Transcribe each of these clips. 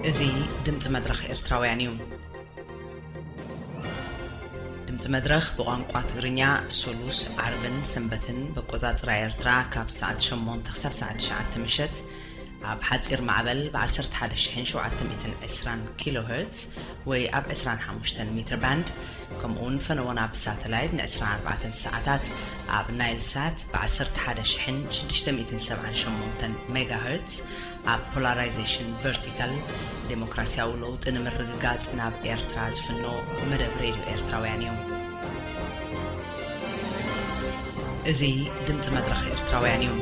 እዚ ድምፂ መድረኽ ኤርትራውያን እዩ። ድምፂ መድረኽ ብቋንቋ ትግርኛ ሶሉስ፣ ዓርብን ሰንበትን ብኣቆፃፅራ ኤርትራ ካብ ሰዓት ሸሞንተ ክሳብ ሰዓት ትሽዓተ ምሸት ኣብ ሓፂር ማዕበል ብ ዓሰርተ ሓደ ሺሕን ሸውዓተ ሚእትን ዕስራን ኪሎ ሄርትዝ ወይ ኣብ ዕስራን ሓሙሽተን ሜትር ባንድ፣ ከምኡ እውን ፈነወና ብሳተላይት ን ዕስራን ኣርባዕተን ሰዓታት ኣብ ናይል ሳት ብ ዓሰርተ ሓደ ሺሕን ሽዱሽተ ሚእትን ሰብዓን ሸሞንተን ሜጋ ሄርትዝ ኣብ ፖላራይዜሽን ቨርቲካል ዴሞክራሲያዊ ለውጢ ንምርግጋጽ ናብ ኤርትራ ዝፍኖ መደብ ሬድዮ ኤርትራውያን እዩ። እዚ ድምጺ መድረኽ ኤርትራውያን እዩ።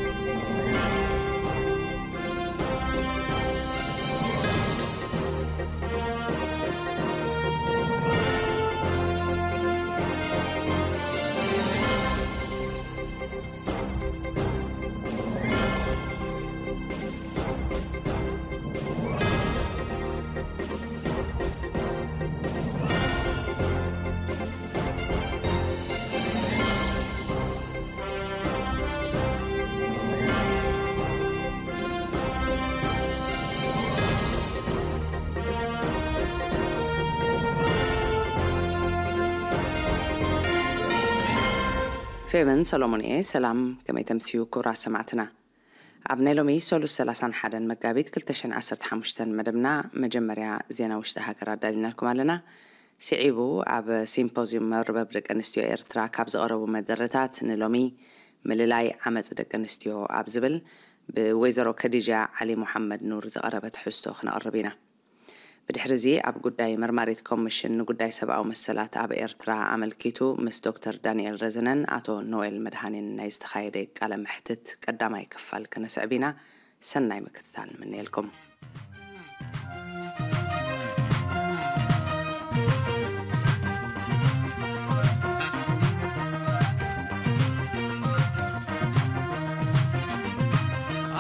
ፌቨን ሰሎሞን እየ። ሰላም፣ ከመይ ተምስዩ ክቡራት ሰማዕትና? ኣብ ናይ ሎሚ ሰሉስ ሰላሳን ሓደን መጋቢት ክልተ ሽሕን ዓሰርተ ሓሙሽተን መደብና መጀመርያ ዜና ውሽጢ ሃገር ኣዳሊናልኩም ኣለና። ስዒቡ ኣብ ሲምፖዝዩም መርበብ ደቂ ኣንስትዮ ኤርትራ ካብ ዝቐረቡ መደረታት ንሎሚ ምልላይ ዓመጽ ደቂ ኣንስትዮ ኣብ ዝብል ብወይዘሮ ከዲጃ ዓሊ ሙሓመድ ኑር ዝቐረበ ትሕዝቶ ክነቕርብ ኢና። ብድሕሪ እዚ ኣብ ጉዳይ መርማሪት ኮሚሽን ንጉዳይ ሰብኣዊ መሰላት ኣብ ኤርትራ ኣመልኪቱ ምስ ዶክተር ዳንኤል ረዘነን ኣቶ ኖኤል መድሃኔን ናይ ዝተኻየደ ቃለ መሕትት ቀዳማይ ክፋል ክነስዕብ ኢና። ሰናይ ምክትታል ንምነየልኩም።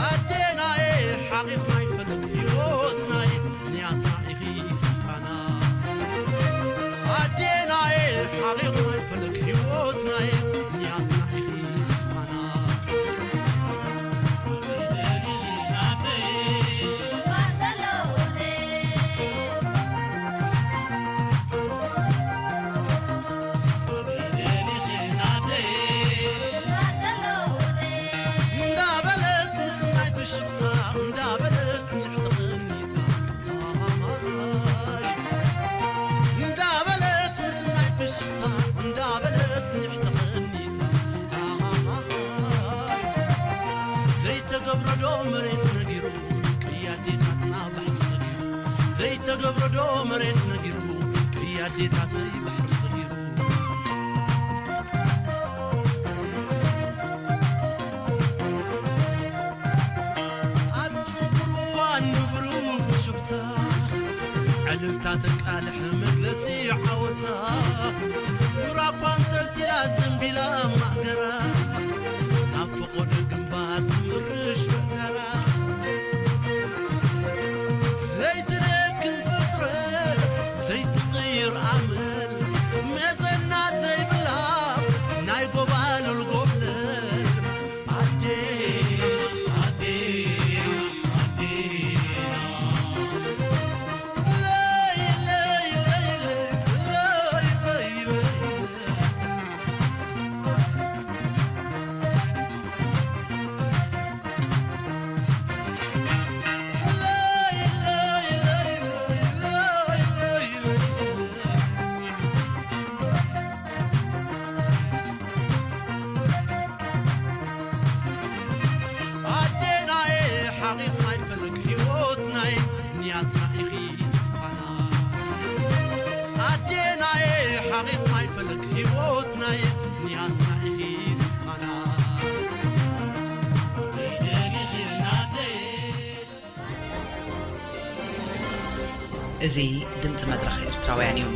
ኣዴናየ ሓቒፍናይ ፈለግ ህይወትናይ ንያትና ኢኺ ተስፋና። ኣዴናየ ሓቒፍናይ ፈለግ ህይወትናይ ንያትና ኢኺ ተስፋና። እንዳበለት ምስናይ ፍሽኽታ እንዳበለት ንሕተቐኒታ እንዳበለት ምስናይ ፍሽኽታ እንዳበለት ንሕተቐኒታ ዘይተገብረዶ መሬት ነጊሩ ቅያዴታትና ባሕሪ ሰጊሩ ዘይተገብረዶ መሬት ነጊሩ ቅያዴታተይ ባሕሪ ሰጊሩ ኣብ ጽንኩር እዋን ንብሩ ሽፍታ ዕልልታ ተቃልሕ መግለጺ ዓወታ ኑራ እኳ እንተልቲላ ዘንቢላ ማእገራ ናብ ፈቖዶ ግንባር ትምርሽ ፈገራ ዘይትደክም ፍጥረት ዘይትቕይር ኣመል መዘና ዘይብላ ናይ ጎባልል ጎብለል ኣዴ ኣዴ ኣዴና ኣዴናየ ሓቒፍናይ ፈለግ ህይወትናይ ንያትና ኢኺ ተስፋና ኣዴናየ ሓቒፍናይ ፈለግ ህይወትናይ ንያትና ኢኺ ተስፋና እዚ ድምፂ መድረኽ ኤርትራውያን እዩ።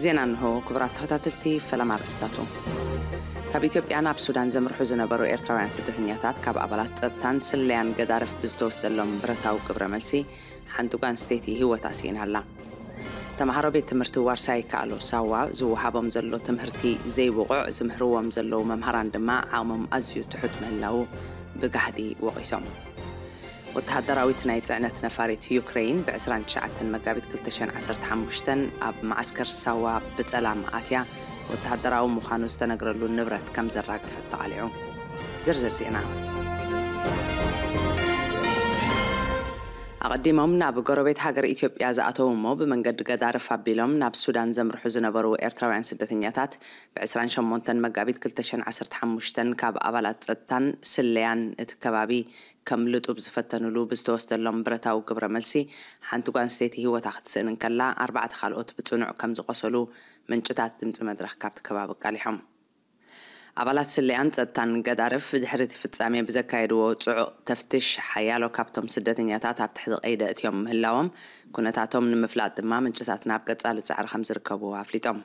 ዜና እንሆ። ክቡራት ተኸታተልቲ፣ ፈለማ ኣርእስታቱ። ካብ ኢትዮጵያ ናብ ሱዳን ዘምርሑ ዝነበሩ ኤርትራውያን ስደተኛታት ካብ ኣባላት ጸጥታን ስለያን ገዳርፍ ብዝተወስደሎም ብረታዊ ግብረ መልሲ ሓንቲ ጓል ኣንስተይቲ ህይወታ ስኢና ኣላ። ተምሃሮ ቤት ትምህርቲ ዋርሳይ ካእሎ ሳዋ ዝወሃቦም ዘሎ ትምህርቲ ዘይብቑዕ ዝምህርዎም ዘለዉ መምሃራን ድማ ዓቕሞም ኣዝዩ ትሑት ምህላዉ ብጋህዲ ወቒሶም። ወተሃደራዊት ናይ ጽዕነት ነፋሪት ዩክሬን ብ ዕስራን ትሽዓተን መጋቢት ክልተ ሽሕን ዓሰርተ ሓሙሽተን ኣብ መዓስከር ሳዋ ብጸላም ኣትያ ወተሃደራዊ ምዃኑ ዝተነግረሉ ንብረት ከም ዘራገፈት ተቓሊዑ። ዝርዝር ዜና። ኣቐዲሞም ናብ ጎረቤት ሃገር ኢትዮጵያ ዝኣተዉ እሞ ብመንገዲ ገዳርፍ ኣቢሎም ናብ ሱዳን ዘምርሑ ዝነበሩ ኤርትራውያን ስደተኛታት ብ ዕስራን ሸሞንተን መጋቢት ክልተ ሽሕን ዓሰርተ ሓሙሽተን ካብ ኣባላት ጸጥታን ስለያን እቲ ከባቢ ከምልጡ ብዝፈተኑሉ ብዝተወስደሎም ብረታዊ ግብረ መልሲ ሓንቲ ጓል ኣንስተይቲ ህይወታ ክትስእን እንከላ ኣርባዕተ ካልኦት ብጽኑዕ ከም ዝቖሰሉ ምንጭታት ድምጺ መድረኽ ካብቲ ከባቢ ኣቃሊሖም። ኣባላት ስለያን ጸጥታን ገዳርፍ ድሕሪ እቲ ፍጻሜ ብዘካየድዎ ጽዑቕ ተፍትሽ ሓያሎ ካብቶም ስደተኛታት ኣብ ትሕቲ ቀይዲ ኣእትዮም ምህላዎም ኩነታቶም ንምፍላጥ ድማ ምንጭታት ናብ ቀጻሊ ጻዕሪ ከም ዝርከቡ ኣፍሊጦም።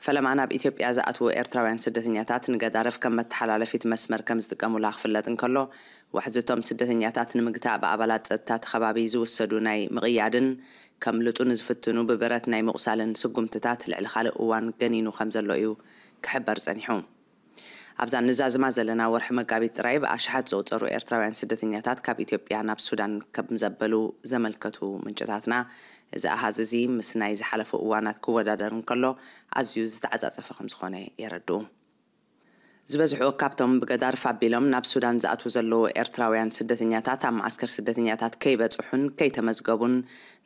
ፈለማ ናብ ኢትዮጵያ ዝኣትዉ ኤርትራውያን ስደተኛታት ንገዳርፍ ከም መተሓላለፊት መስመር ከም ዝጥቀሙላ ክፍለጥ እንከሎ ዋሕዚ እቶም ስደተኛታት ንምግታእ ብኣባላት ጸጥታ እቲ ከባቢ ዝውሰዱ ናይ ምቕያድን ከምልጡ ንዝፍትኑ ብብረት ናይ ምቑሳልን ስጉምትታት ልዕሊ ካልእ እዋን ገኒኑ ከም ዘሎ እዩ ክሕበር ጸኒሑ። ኣብዛ ንዛዝማ ዘለና ወርሒ መጋቢት ጥራይ ብኣሽሓት ዝቑጸሩ ኤርትራውያን ስደተኛታት ካብ ኢትዮጵያ ናብ ሱዳን ከም ዘበሉ ዘመልከቱ ምንጭታትና፣ እዚ ኣሃዝ እዚ ምስ ናይ ዝሓለፉ እዋናት ክወዳደር እንከሎ ኣዝዩ ዝተዓጻጸፈ ከም ዝኾነ የረድኡ። ዝበዝሑ ካብቶም ብገዳርፍ ኣቢሎም ናብ ሱዳን ዝኣትዉ ዘለዉ ኤርትራውያን ስደተኛታት ኣብ መዓስከር ስደተኛታት ከይበጽሑን ከይተመዝገቡን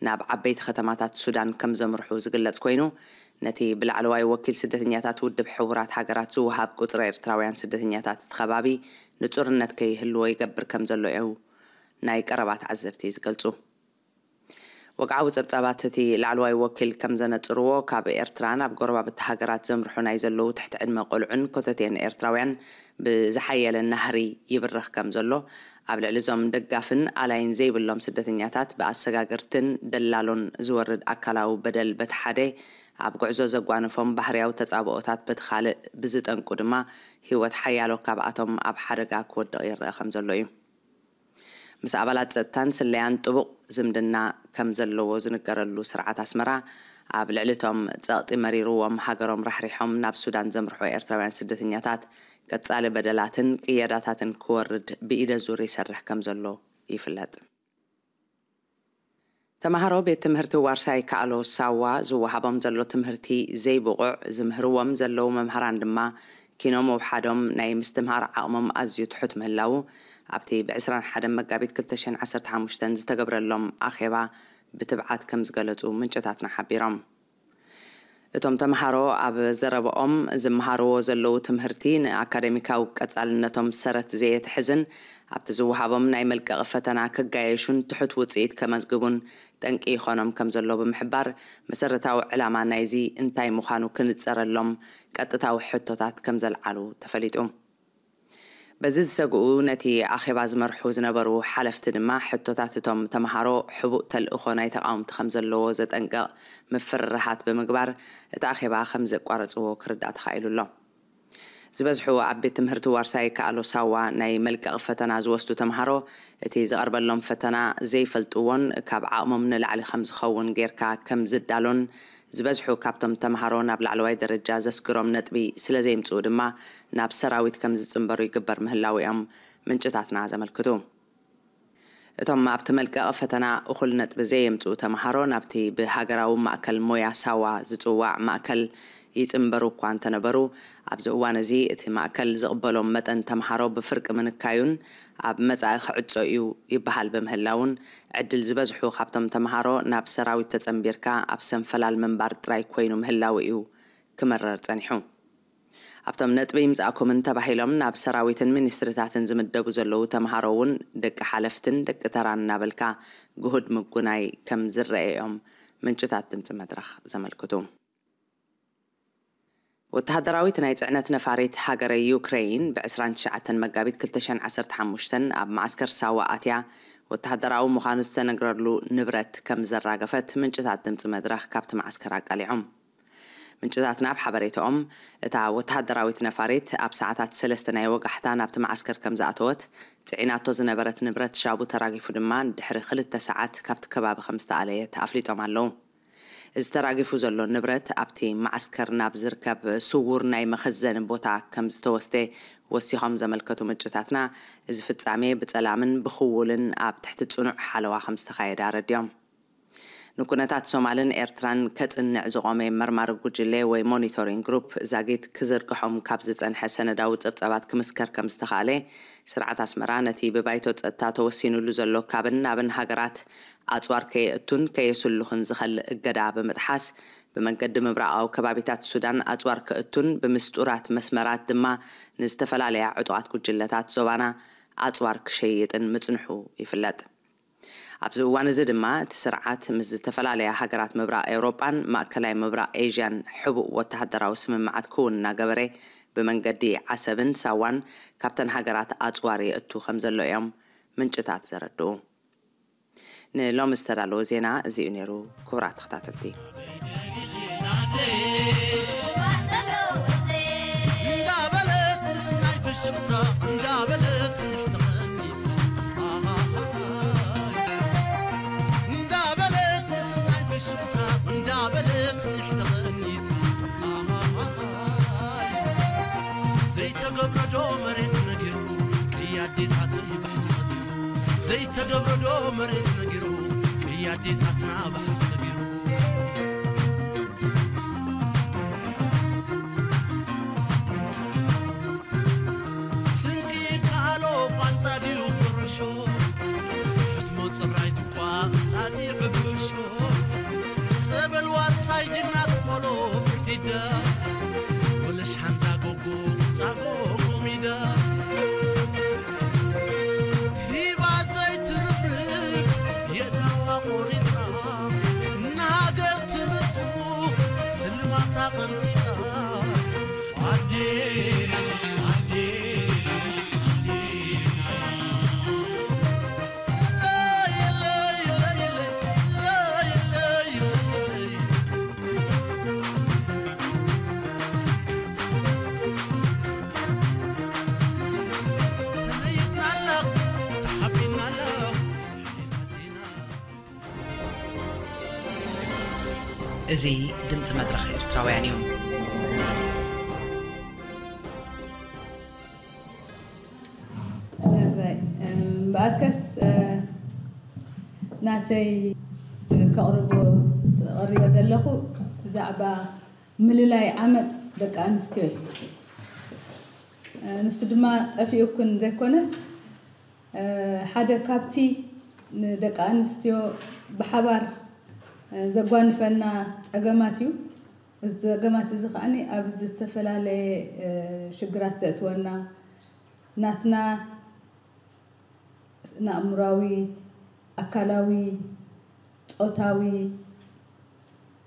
ናብ ዓበይቲ ከተማታት ሱዳን ከም ዘምርሑ ዝግለጽ ኮይኑ፣ ነቲ ብላዕለዋይ ወኪል ስደተኛታት ውድብ ሕቡራት ሃገራት ዝወሃብ ቁጽሪ ኤርትራውያን ስደተኛታት እቲ ከባቢ ንጹርነት ከይህልዎ ይገብር ከም ዘሎ እዩ ናይ ቀረባ ተዓዘብቲ ዝገልጹ። ወግዓዊ ጸብጻባት እቲ ላዕለዋይ ወኪል ከም ዘነጽርዎ፣ ካብ ኤርትራ ናብ ጎረባብቲ ሃገራት ዘምርሑ ናይ ዘለዉ ትሕቲ ዕድመ ቆልዑን ኮተቴን ኤርትራውያን ብዝሓየለ ናህሪ ይብርኽ ከም ዘሎ፣ ኣብ ልዕሊ እዞም ደጋፍን ኣላይን ዘይብሎም ስደተኛታት ብኣሰጋገርትን ደላሎን ዝወርድ ኣካላዊ በደል በቲ ሓደ፣ ኣብ ጉዕዞ ዘጓነፎም ባህርያዊ ተጻብኦታት በቲ ካልእ ብዝጠንቁ ድማ ህይወት ሓያሎ ካብኣቶም ኣብ ሓደጋ ክወድቕ ይረአ ከም ዘሎ እዩ። ምስ ኣባላት ጸጥታን ስለያን ጥቡቕ ዝምድና ከም ዘለዎ ዝንገረሉ ስርዓት ኣስመራ፣ ኣብ ልዕሊ እቶም ጸቕጢ መሪርዎም ሃገሮም ራሕሪሖም ናብ ሱዳን ዘምርሑ ኤርትራውያን ስደተኛታት ቀጻሊ በደላትን ቅየዳታትን ክወርድ ብኢደ ዙር ይሰርሕ ከም ዘሎ ይፍለጥ። ተማሃሮ ቤት ትምህርቲ ዋርሳይ ካእሎ ሳዋ ዝወሃቦም ዘሎ ትምህርቲ ዘይብቑዕ፣ ዝምህርዎም ዘለዉ መምሃራን ድማ ኪኖ ምውሓዶም ናይ ምስትምሃር ዓቕሞም ኣዝዩ ትሑት ምህላዉ ኣብቲ ብ ዕስራን ሓደን መጋቢት ክልተ ሽሕን ዓሰርተ ሓሙሽተን ዝተገብረሎም ኣኼባ ብትብዓት ከም ዝገለጹ ምንጭታትና ሓቢሮም። እቶም ተምሃሮ ኣብ ዘረባኦም ዝመሃርዎ ዘለዉ ትምህርቲ ንኣካደሚካዊ ቀጻልነቶም ሰረት ዘየትሕዝን ኣብቲ ዝወሃቦም ናይ መልቀቒ ፈተና ክጋየሹን ትሑት ውጽኢት ከመዝግቡን ጠንቂ ይኾኖም ከም ዘሎ ብምሕባር፣ መሰረታዊ ዕላማ ናይዚ እንታይ ምዃኑ ክንጸረሎም ቀጥታዊ ሕቶታት ከም ዘልዓሉ ተፈሊጡ። በዚ ዝሰግኡ ነቲ ኣኼባ ዝመርሑ ዝነበሩ ሓለፍቲ ድማ ሕቶታት እቶም ተምሃሮ ሕቡእ ተልእኾ ናይ ተቓወምቲ ከም ዘለዎ ዘጠንቅቕ ምፍርራሃት ብምግባር እቲ ኣኼባ ከም ዘቋረጽዎ ክርዳእ ተኻኢሉ ኣሎ። ዝበዝሑ ኣብ ቤት ትምህርቲ ዋርሳይ ካእሎ ሳዋ ናይ መልቀቒ ፈተና ዝወስዱ ተምሃሮ እቲ ዝቐርበሎም ፈተና ዘይፈልጥዎን ካብ ዓቕሞም ንላዕሊ ከም ዝኸውን ጌርካ ከም ዝዳሎን ዝበዝሑ ካብቶም ተምሃሮ ናብ ላዕለዋይ ደረጃ ዘስግሮም ነጥቢ ስለ ዘየምጽኡ ድማ ናብ ሰራዊት ከም ዝጽንበሩ ይግበር ምህላዉ እዮም ምንጭታትና ዘመልክቱ። እቶም ኣብቲ መልቀቒ ፈተና እኹል ነጥቢ ዘየምጽኡ ተምሃሮ ናብቲ ብሃገራዊ ማእከል ሞያ ሳዋ ዝጽዋዕ ማእከል ይጽንበሩ እኳ እንተነበሩ፣ ኣብዚ እዋን እዚ እቲ ማእከል ዝቕበሎም መጠን ተምሃሮ ብፍርቂ ምንካዩን ኣብ መጻኢ ክዕጾ እዩ ይበሃል ብምህላዉን፣ ዕድል ዝበዝሑ ካብቶም ተምሃሮ ናብ ሰራዊት ተጸንቢርካ ኣብ ሰንፈላል ምንባር ጥራይ ኮይኑ ምህላዉ እዩ ክምረር ጸኒሑ። ኣብቶም ነጥቢ ይምጻእኩምን ተባሂሎም ናብ ሰራዊትን ሚኒስትሪታትን ዝምደቡ ዘለዉ ተምሃሮ እውን ደቂ ሓለፍትን ደቂ ተራን እናበልካ ግሁድ ምጉናይ ከም ዝረኣዮም ምንጭታት ድምጺ መድረኽ ዘመልክቱ። ወተሃደራዊት ናይ ጽዕነት ነፋሪት ሃገረ ዩክረይን ብ ዕስራን ትሽዓተን መጋቢት ክልተ ሽሕን ዓሰርተ ሓሙሽተን ኣብ መዓስከር ሳዋ ኣትያ ወተሃደራዊ ምዃኑ ዝተነግረሉ ንብረት ከም ዘራገፈት ምንጭታት ድምጺ መድረኽ ካብቲ መዓስከር ኣቃሊዖም። ምንጭታትና ኣብ ሓበሬታኦም፣ እታ ወተሃደራዊት ነፋሪት ኣብ ሰዓታት ሰለስተ ናይ ወጋሕታ ናብቲ መዓስከር ከም ዝኣተወት፣ ጽዒናቶ ዝነበረት ንብረት ሻቡ ተራጊፉ ድማ ድሕሪ ክልተ ሰዓት ካብቲ ከባቢ ከም ዝተኣለየት ኣፍሊጦም ኣለዉ። እዚ ተራጊፉ ዘሎ ንብረት ኣብቲ መዓስከር ናብ ዝርከብ ስዉር ናይ መኸዘኒ ቦታ ከም ዝተወስደ ወሲኾም ዘመልከቱ ምንጭታትና፣ እዚ ፍጻሜ ብጸላምን ብኽውልን ኣብ ትሕቲ ጽኑዕ ሓለዋ ከም ዝተኻየደ ኣረዲኦም። ንኩነታት ሶማልን ኤርትራን ከጽንዕ ዝቖመ መርማሪ ጉጅለ ወይ ሞኒቶሪንግ ግሩፕ ዛጊት ክዝርግሖም ካብ ዝጸንሐ ሰነዳዊ ጸብጻባት ክምስከር ከም ዝተኻእለ፣ ስርዓት ኣስመራ ነቲ ብባይቶ ጸጥታ ተወሲኑሉ ዘሎ ካብን ናብን ሃገራት ኣጽዋር ከየእቱን ከየስልኹን ዝኸልእ እገዳ ብምጥሓስ፣ ብመንገዲ ምብራቓዊ ከባቢታት ሱዳን ኣጽዋር ከእቱን ብምስጡራት መስመራት ድማ ንዝተፈላለያ ዕጡቓት ጉጅለታት ዞባና ኣጽዋር ክሸይጥን ምጽንሑ ይፍለጥ። ኣብዚ እዋን እዚ ድማ እቲ ስርዓት ምስ ዝተፈላለያ ሃገራት ምብራቕ ኤውሮጳን ማእከላይ ምብራቕ ኤዥያን ሕቡእ ወተሃደራዊ ስምምዓት ክውን እናገበረ፣ ብመንገዲ ዓሰብን ሳዋን ካብተን ሃገራት ኣጽዋር የእቱ ከም ዘሎ እዮም ምንጭታት ዘረድኡ። ንሎሚ ዝተዳለወ ዜና እዚ'ዩ ነይሩ። ክቡራት ተኸታተልቲ። እንዳበለት ምስናይ ፍሽኽታ እንዳበለት ንሕተቐኒት እንዳበለት ምስናይ ፍሽኽታ እንዳበለት ንሕተቐኒት ዘይተገብረዶ መሬት ነጊሩ ቅያዴታትን ባሕሪ ሰጊሩ ዘይተገብረዶ መሬት ነጊሩ ቅያዴታትና ባሕሪ ሰጊሩ ስንቂ ከኣሎ ቋንጣ ድዩ ፍረሾ ሕትሞ ጽራይ ድቋ ጣጢ ዕብሾ ጸበል ዋርሳይ ጅግና ትቆሎ ፍርዲዳ ወለሽ ሓንዛ ጎጎ ጫጎ ኮሚዳ ሂባ ዘይትርብርብ የዳዋ ቆሪጻ ንሃገር ትምጡ ስልማታ ቀርጢጣ ኣዴ ኣዴ ኣዴ እዚ ድምፂ መድረኽ ኤርትራውያን እዩ። እምበኣርከስ ናተይ ከቕርቦ ቀሪበ ዘለኹ ብዛዕባ ምልላይ ዓመፅ ደቂ ኣንስትዮ እዩ። ንሱ ድማ ጠፊኡክን ዘይኮነስ ሓደ ካብቲ ንደቂ ኣንስትዮ ብሓባር ዘጓንፈና ፀገማት እዩ። እዚ ጸገማት እዚ ከዓኒ ኣብ ዝተፈላለየ ሽግራት ዘእትወና ናትና ስነ ኣእምራዊ ኣካላዊ ጾታዊ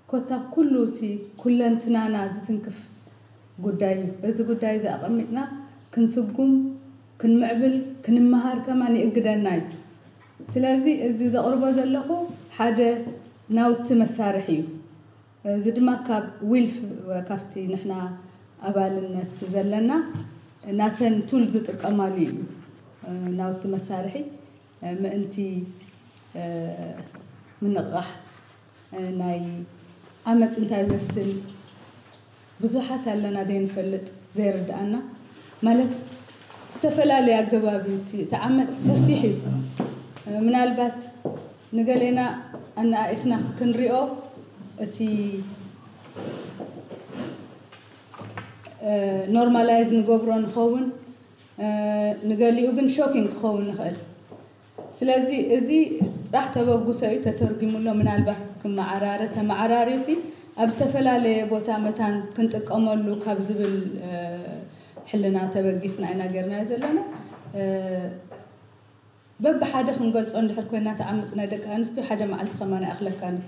ኮታ ኩሉ እቲ ኩለንትናና ዝትንክፍ ጉዳይ እዩ። እዚ ጉዳይ እዚ ኣቐሚጥና ክንስጉም ክንምዕብል ክንመሃር ከማን ይእግደና እዩ። ስለዚ እዚ ዘቕርቦ ዘለኹ ሓደ ናውቲ መሳርሒ እዩ። እዚ ድማ ካብ ዊልፍ ካብቲ ንሕና ኣባልነት ዘለና ናተን ቱል ዝጥቀማሉ እዩ። ናውቲ መሳርሒ ምእንቲ ምንቕቓሕ ናይ ዓመፅ እንታይ ይመስል ብዙሓት ኣለና ደይንፈልጥ ዘይርድኣና ማለት ዝተፈላለየ ኣገባብ እዩ እቲ ዓመፅ ሰፊሕ እዩ። ምናልባት ንገሌና ኣነኣኢስና ክንሪኦ እቲ ኖርማላይዝ ንገብሮ ንኸውን፣ ንገሊኡ ግን ሾኪንግ ክኸውን ንኽእል። ስለዚ እዚ ጥራሕ ተበግሶ እዩ ተተርጉሙሎ ምናልባት ክመዓራረ ተመዓራርዩ ሲ ኣብ ዝተፈላለየ ቦታ መታን ክንጥቀመሉ ካብ ዝብል ሕልና ተበጊስና ኢና ገርናዮ ዘለና። በብሓደ ክንገልጾ እንድሕር ኮይና እቲ ዓመፅ ናይ ደቂ ኣንስትዮ ሓደ መዓልቲ ከማን ኣይኣኽለካን እዩ።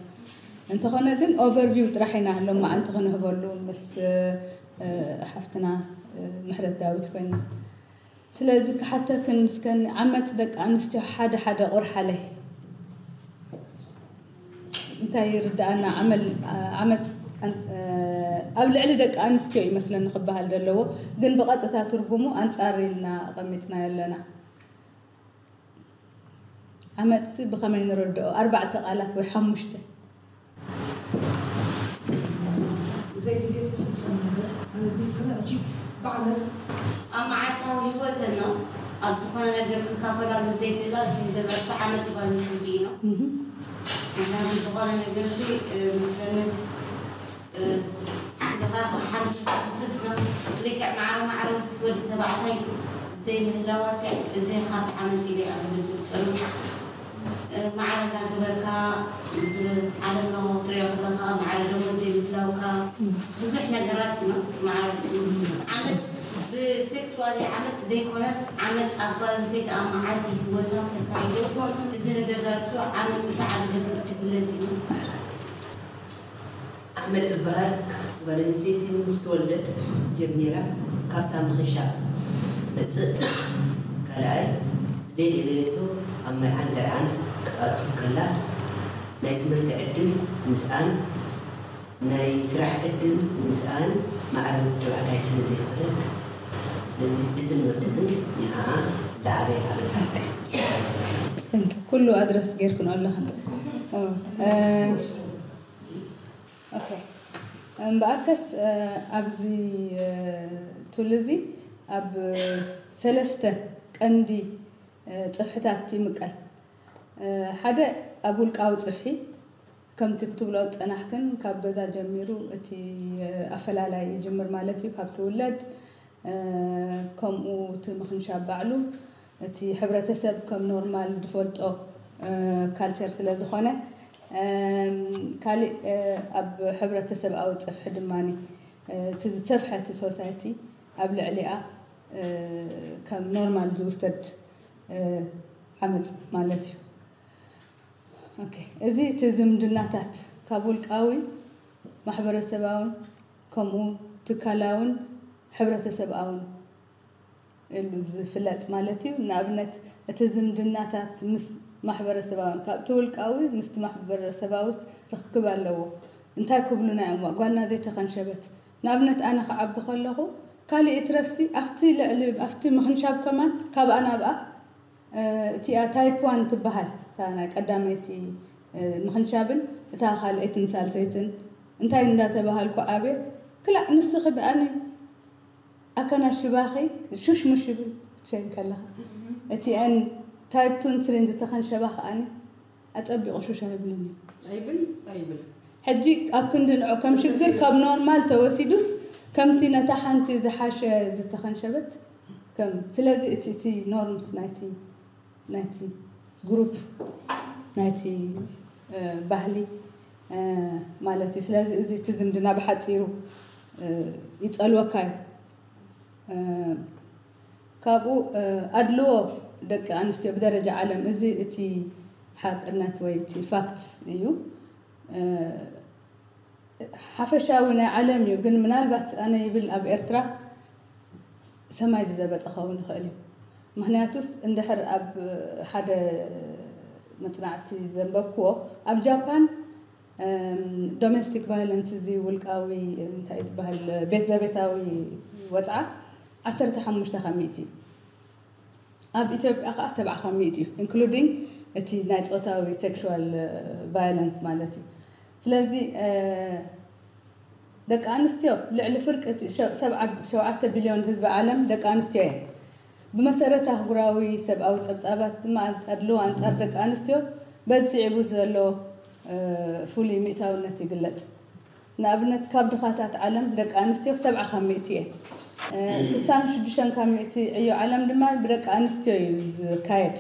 እንተኾነ ግን ኦቨርቪው ጥራሕ ኢና ሎማዓንቲ ክንህበሉ ምስ ሓፍትና ምሕረት ዳዊት ኮይና። ስለዚ ክሓተክን ምስከኒ ዓመፅ ደቂ ኣንስትዮ ሓደ ሓደ ቁርሓለይ እንታይ ይርዳኣና? ዓመል ዓመፅ ኣብ ልዕሊ ደቂ ኣንስትዮ ይመስለኒ ክበሃል ዘለዎ፣ ግን ብቐጥታ ትርጉሙ ኣንፃር ኢልና ኣቐሚጥናዮ ኣለና። ዓመፅሲ ብኸመይ ንረድኦ? ኣርባዕተ ቃላት ወይ ሓሙሽተ። ዘይድልየት ዝፍፀም ነገር ኣነ ግን ከመይ ኣጂ ብዓመት ኣብ መዓልታዊ ህይወተን ነው። ኣብ ዝኾነ ነገር ክካፈላሉ ዘይክእላ እቲ ንገዛሱ ዓመት ጓል ኣንስተይቲ እዩ ነው። ምክንያቱ ዝኾነ ነገር ሲ ምስለመስ ድኻ ሓንቲ ትስነ ልክዕ ማዕረ ማዕረ ወዲ ተባዕታይ ዘይምህላዋ ሲ እዚ ካብቲ ዓመት ኢለ እያ ዝብል ዝፀሉ ማዕረ እናገበርካ ዓለም ለኸ ክትሪኦ ከለካ ማዕረ ደሞዝ ዘይምህላውካ ብዙሕ ነገራት እዩ ማዕረ ዓመት ብሴክስዋሊ ዓመፅ ዘይኮነስ ዓመፅ ኣብ ጓል ኣንስተይቲ ኣብ መዓልቲ ህይወታ ተካይዶ እዚ ንገዛርሱ ዓመፅ እቲ ዓቢ ገዛ ክግለፅ እዩ። ዓመፅ ዝበሃል ጓል ኣንስተይቲ ምስ ተወልደት ጀሚራ ካብታ ምኽንሻብ መፅእ ካልኣይ ዘይደለየቶ ኣብ መርዓን ደርዓን ክትኣቱ ከላ ናይ ትምህርቲ ዕድል ምስኣን ናይ ስራሕ ዕድል ምስኣን ማዕረ ተባዕታይ ስለ ዘይኮነት ስለዚ እዝን ወደዝን ንዓኣ ዝዓበየ ዓመፃ ኩሉ ኣድረስ ጌርክን ኣለኽን እምበኣርከስ ኣብዚ ቱል እዚ ኣብ ሰለስተ ቀንዲ ፅፍሕታት ይምቀል። ሓደ ኣብ ውልቃዊ ፅፍሒ ከምቲ ክትብሎ ዝፀናሕክን ካብ ገዛ ጀሚሩ እቲ ኣፈላላይ ይጅምር ማለት እዩ። ካብ ትውለድ ከምኡ እቲ ምኽንሻብ ባዕሉ እቲ ሕብረተሰብ ከም ኖርማል ዝፈልጦ ካልቸር ስለ ዝኾነ ካሊእ ኣብ ሕብረተሰብኣዊ ፅፍሒ ድማ እቲ ዝሰፍሐ እቲ ሶሳይቲ ኣብ ልዕሊኣ ከም ኖርማል ዝውሰድ ዓመፅ ማለት እዩ። እዚ እቲ ዝምድናታት ካብ ውልቃዊ፣ ማሕበረሰባውን ከምኡ ትካላውን ሕብረተሰብኣውን ኢሉ ዝፍለጥ ማለት እዩ። ንኣብነት እቲ ዝምድናታት ምስ ማሕበረሰባውን ካብቲ ውልቃዊ ምስቲ ማሕበረሰባውስ ርክክብ ኣለዎ። እንታይ ክብሉና እዮም ጓልና ዘይተኸንሸበት። ንኣብነት ኣነ ክዓቢ ከለኹ ካሊእ ይትረፍሲ ኣብቲ ልዕሊ ኣብቲ ምኽንሻብ ከማን ካብኣ ናብኣ እቲኣ ታይፕ ዋን ትበሃል እታ ናይ ቀዳመይቲ ምኽንሻብን እታ ካልኣይትን ሳልሰይትን እንታይ እንዳተባሃልኩ ዓብየ ክላእ ንስኺ ደኣኒ ኣከና ሽባኺ ሹሽ ምሽ ይብል ትሸይን ከለኻ እቲአን ታይፕ ቱን ስሪን ዝተኸንሸባ ከኣኒ ኣጸቢቑ ሹሽ ኣይብልን እዩ ኣይብል ኣይብል ሕጂ ኣብ ክንዲ ንዑ ከም ሽግር ካብ ኖርማል ተወሲዱስ ከምቲ ነታ ሓንቲ ዝሓሸ ዝተኸንሸበት ከም ስለዚ እቲ እቲ ኖርምስ ናይቲ ናይቲ ግሩፕ ናይቲ ባህሊ ማለት እዩ። ስለዚ እዚ እቲ ዝምድና ብሓፂሩ ይፀልወካ እዩ። ካብኡ ኣድልዎ ደቂ ኣንስትዮ ብደረጃ ዓለም እዚ እቲ ሓቅነት ወይ እቲ ፋክትስ እዩ። ሓፈሻዊ ናይ ዓለም እዩ ግን ምናልባት ኣነ ይብል ኣብ ኤርትራ ሰማይ ዝዘበጠ ኸውን ይኽእል እዩ ምክንያቱስ እንድሕር ኣብ ሓደ መፅናዕቲ ዘንበብክዎ ኣብ ጃፓን ዶሜስቲክ ቫይለንስ እዚ ውልቃዊ እንታይ ዝበሃል ቤት ዘቤታዊ ወፅዓ ዓሰርተ ሓሙሽተ ካብ ሚእቲ እዩ ኣብ ኢትዮጵያ ከዓ ሰብዓ ካብ ሚእቲ እዩ including እቲ ናይ ፆታዊ sexual violence ማለት እዩ ስለዚ ደቂ ኣንስትዮ ልዕሊ ፍርቂ እቲ ሸ- ሰብዓ ሸውዓተ ቢልዮን ህዝቢ ዓለም ደቂ ኣንስትዮ እየን ብመሰረት ኣህጉራዊ ሰብኣዊ ፀብፃባት ድማ ኣድልዎ ኣንፃር ደቂ ኣንስትዮ በዚ ስዒቡ ዘሎ ፍሉይ ሚእታውነት ይግለፅ ንኣብነት ካብ ድኻታት ዓለም ደቂ ኣንስትዮ ሰብዓ ካብ ሚእቲ እየን። ስሳን ሽዱሽተን ካብ ሚእቲ ዕዮ ዓለም ድማ ብደቂ ኣንስትዮ እዩ ዝካየድ።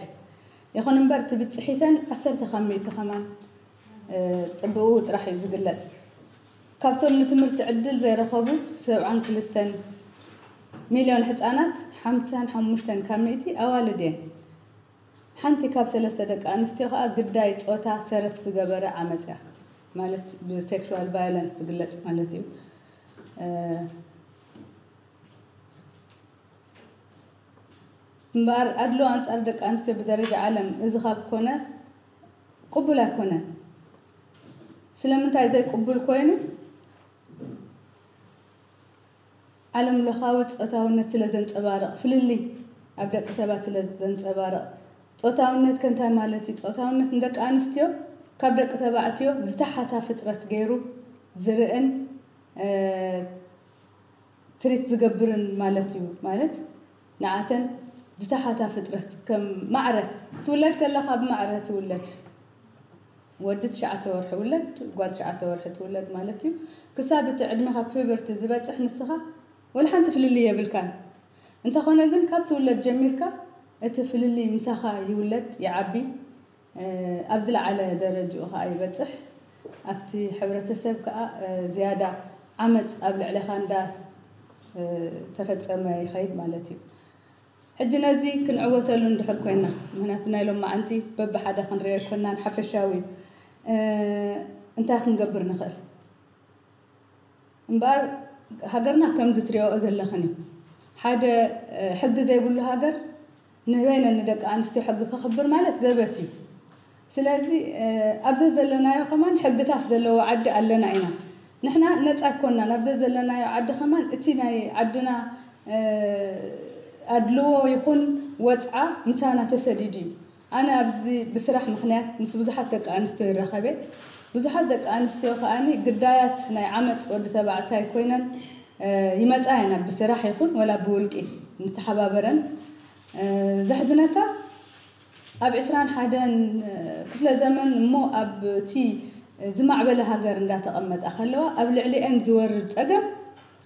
ይኹን እምበር እቲ ብፅሒተን ዓሰርተ ካብ ሚእቲ ከማን ጥብኡ ጥራሕ እዩ ዝግለፅ። ካብቶም ንትምህርቲ ዕድል ዘይረኸቡ ሰብዓን ክልተን ሚልዮን ሕፃናት ሓምሳን ሓሙሽተን ካብ ሚእቲ ኣዋልድ እየን። ሓንቲ ካብ ሰለስተ ደቂ ኣንስትዮ ከዓ ግዳይ ፆታ ሰረት ዝገበረ ዓመፅ እያ ማለት ብሴክሹዋል ቫዮለንስ ዝግለፅ ማለት እዩ እምበኣር ኣድሎ ኣንፃር ደቂ ኣንስትዮ ብደረጃ ዓለም እዚ ካብ ኮነ ቅቡል ኣይኮነን ስለምንታይ ዘይቅቡል ኮይኑ ዓለም ለኻዊ ፆታውነት ስለ ዘንፀባርቕ፣ ፍልልይ ኣብ ደቂ ሰባት ስለ ዘንፀባርቕ፣ ፆታውነት ከ እንታይ ማለት እዩ? ፆታውነት ንደቂ ኣንስትዮ ካብ ደቂ ተባዕትዮ ዝተሓታ ፍጥረት ገይሩ ዝርእን ትሪት ዝገብርን ማለት እዩ። ማለት ንዓተን ዝተሓታ ፍጥረት ከም ማዕረ ክትውለድ ከለኻ ብማዕረ ትውለድ። ወዲ ትሽዓተ ወርሒ ውለድ፣ ጓል ትሽዓተ ወርሒ ትውለድ ማለት እዩ። ክሳብ እቲ ዕድሜኻ ፒበርቲ ዝበፅሕ ንስኻ ወላ ሓንቲ ፍልልይ የብልካን። እንተኾነ ግን ካብ ትውለድ ጀሚርካ እቲ ፍልልይ ምሳኻ ይውለድ፣ ይዓቢ፣ ኣብ ዝለዓለ ደረጅኡ ከዓ ይበፅሕ። ኣብቲ ሕብረተሰብ ከዓ ዝያዳ ዓመፅ ኣብ ልዕሌኻ እንዳ ተፈፀመ ይኸይድ ማለት እዩ። ሕጂ ነዚ ክንዕወተሉ እንድሕር ኮይና፣ ምክንያቱ ናይ ሎማዓንቲ በብሓደ ክንሪኦ ኣይኮናን፣ ሓፈሻዊ እንታይ ክንገብር ንኽእል? እምበኣር ሃገርና ከምዚ ትሪኦ ዘለኽን እዩ። ሓደ ሕጊ ዘይብሉ ሃገር ንበይነን ንደቂ ኣንስትዮ ሕጊ ከኽብር ማለት ዘበት እዩ። ስለዚ ኣብ ዘዘለናዮ ከማን ሕግታት ዘለዎ ዓዲ ኣለና ኢና። ንሕና ነፃ ኣይኮናን። ኣብ ዘዘለናዮ ዓዲ ከማን እቲ ናይ ዓድና ኣድልዎ ይኹን ወፅዓ ምሳና ተሰዲዱ እዩ። ኣነ ኣብዚ ብስራሕ ምኽንያት ምስ ብዙሓት ደቂ ኣንስትዮ ይራኸብ እየ። ብዙሓት ደቂ ኣንስትዮ ከኣ ግዳያት ናይ ዓመፅ ወዲ ተባዕታይ ኮይነን ይመፃ እየን። ብስራሕ ይኹን ወላ ብውልቂ ንተሓባበረን። ዘሕዝነካ ኣብ ዕስራን ሓደን ክፍለ ዘመን እሞ ኣብ እቲ ዝማዕበለ ሃገር እንዳተቐመጣ ከለዋ ኣብ ልዕሊአን ዝወርድ ፀገም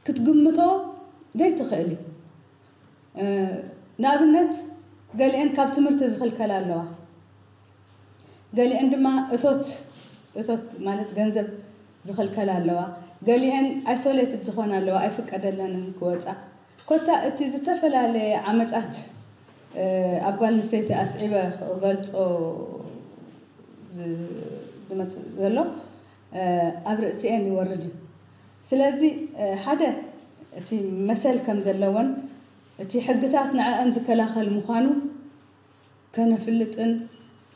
ክትግምቶ ዘይትኽእል እዩ። ንኣብነት ገሊአን ካብ ትምህርቲ ዝኽልከላ ኣለዋ። ገሊአን ድማ እቶት እቶት ማለት ገንዘብ ዝኽልከላ ኣለዋ። ገሊአን ኣይሶሌትድ ዝኾና ኣለዋ፣ ኣይፍቀደለንን ክወፃ። ኮታ እቲ ዝተፈላለየ ዓመፃት ኣብ ጓል ኣንስተይቲ ኣስዒበ ክገልፆ ዝመፅእ ዘሎ ኣብ ርእሲኤን ይወርድ እዩ። ስለዚ ሓደ እቲ መሰል ከም ዘለወን እቲ ሕግታት ንዐአን ዝከላኸል ምዃኑ ከነፍልጥን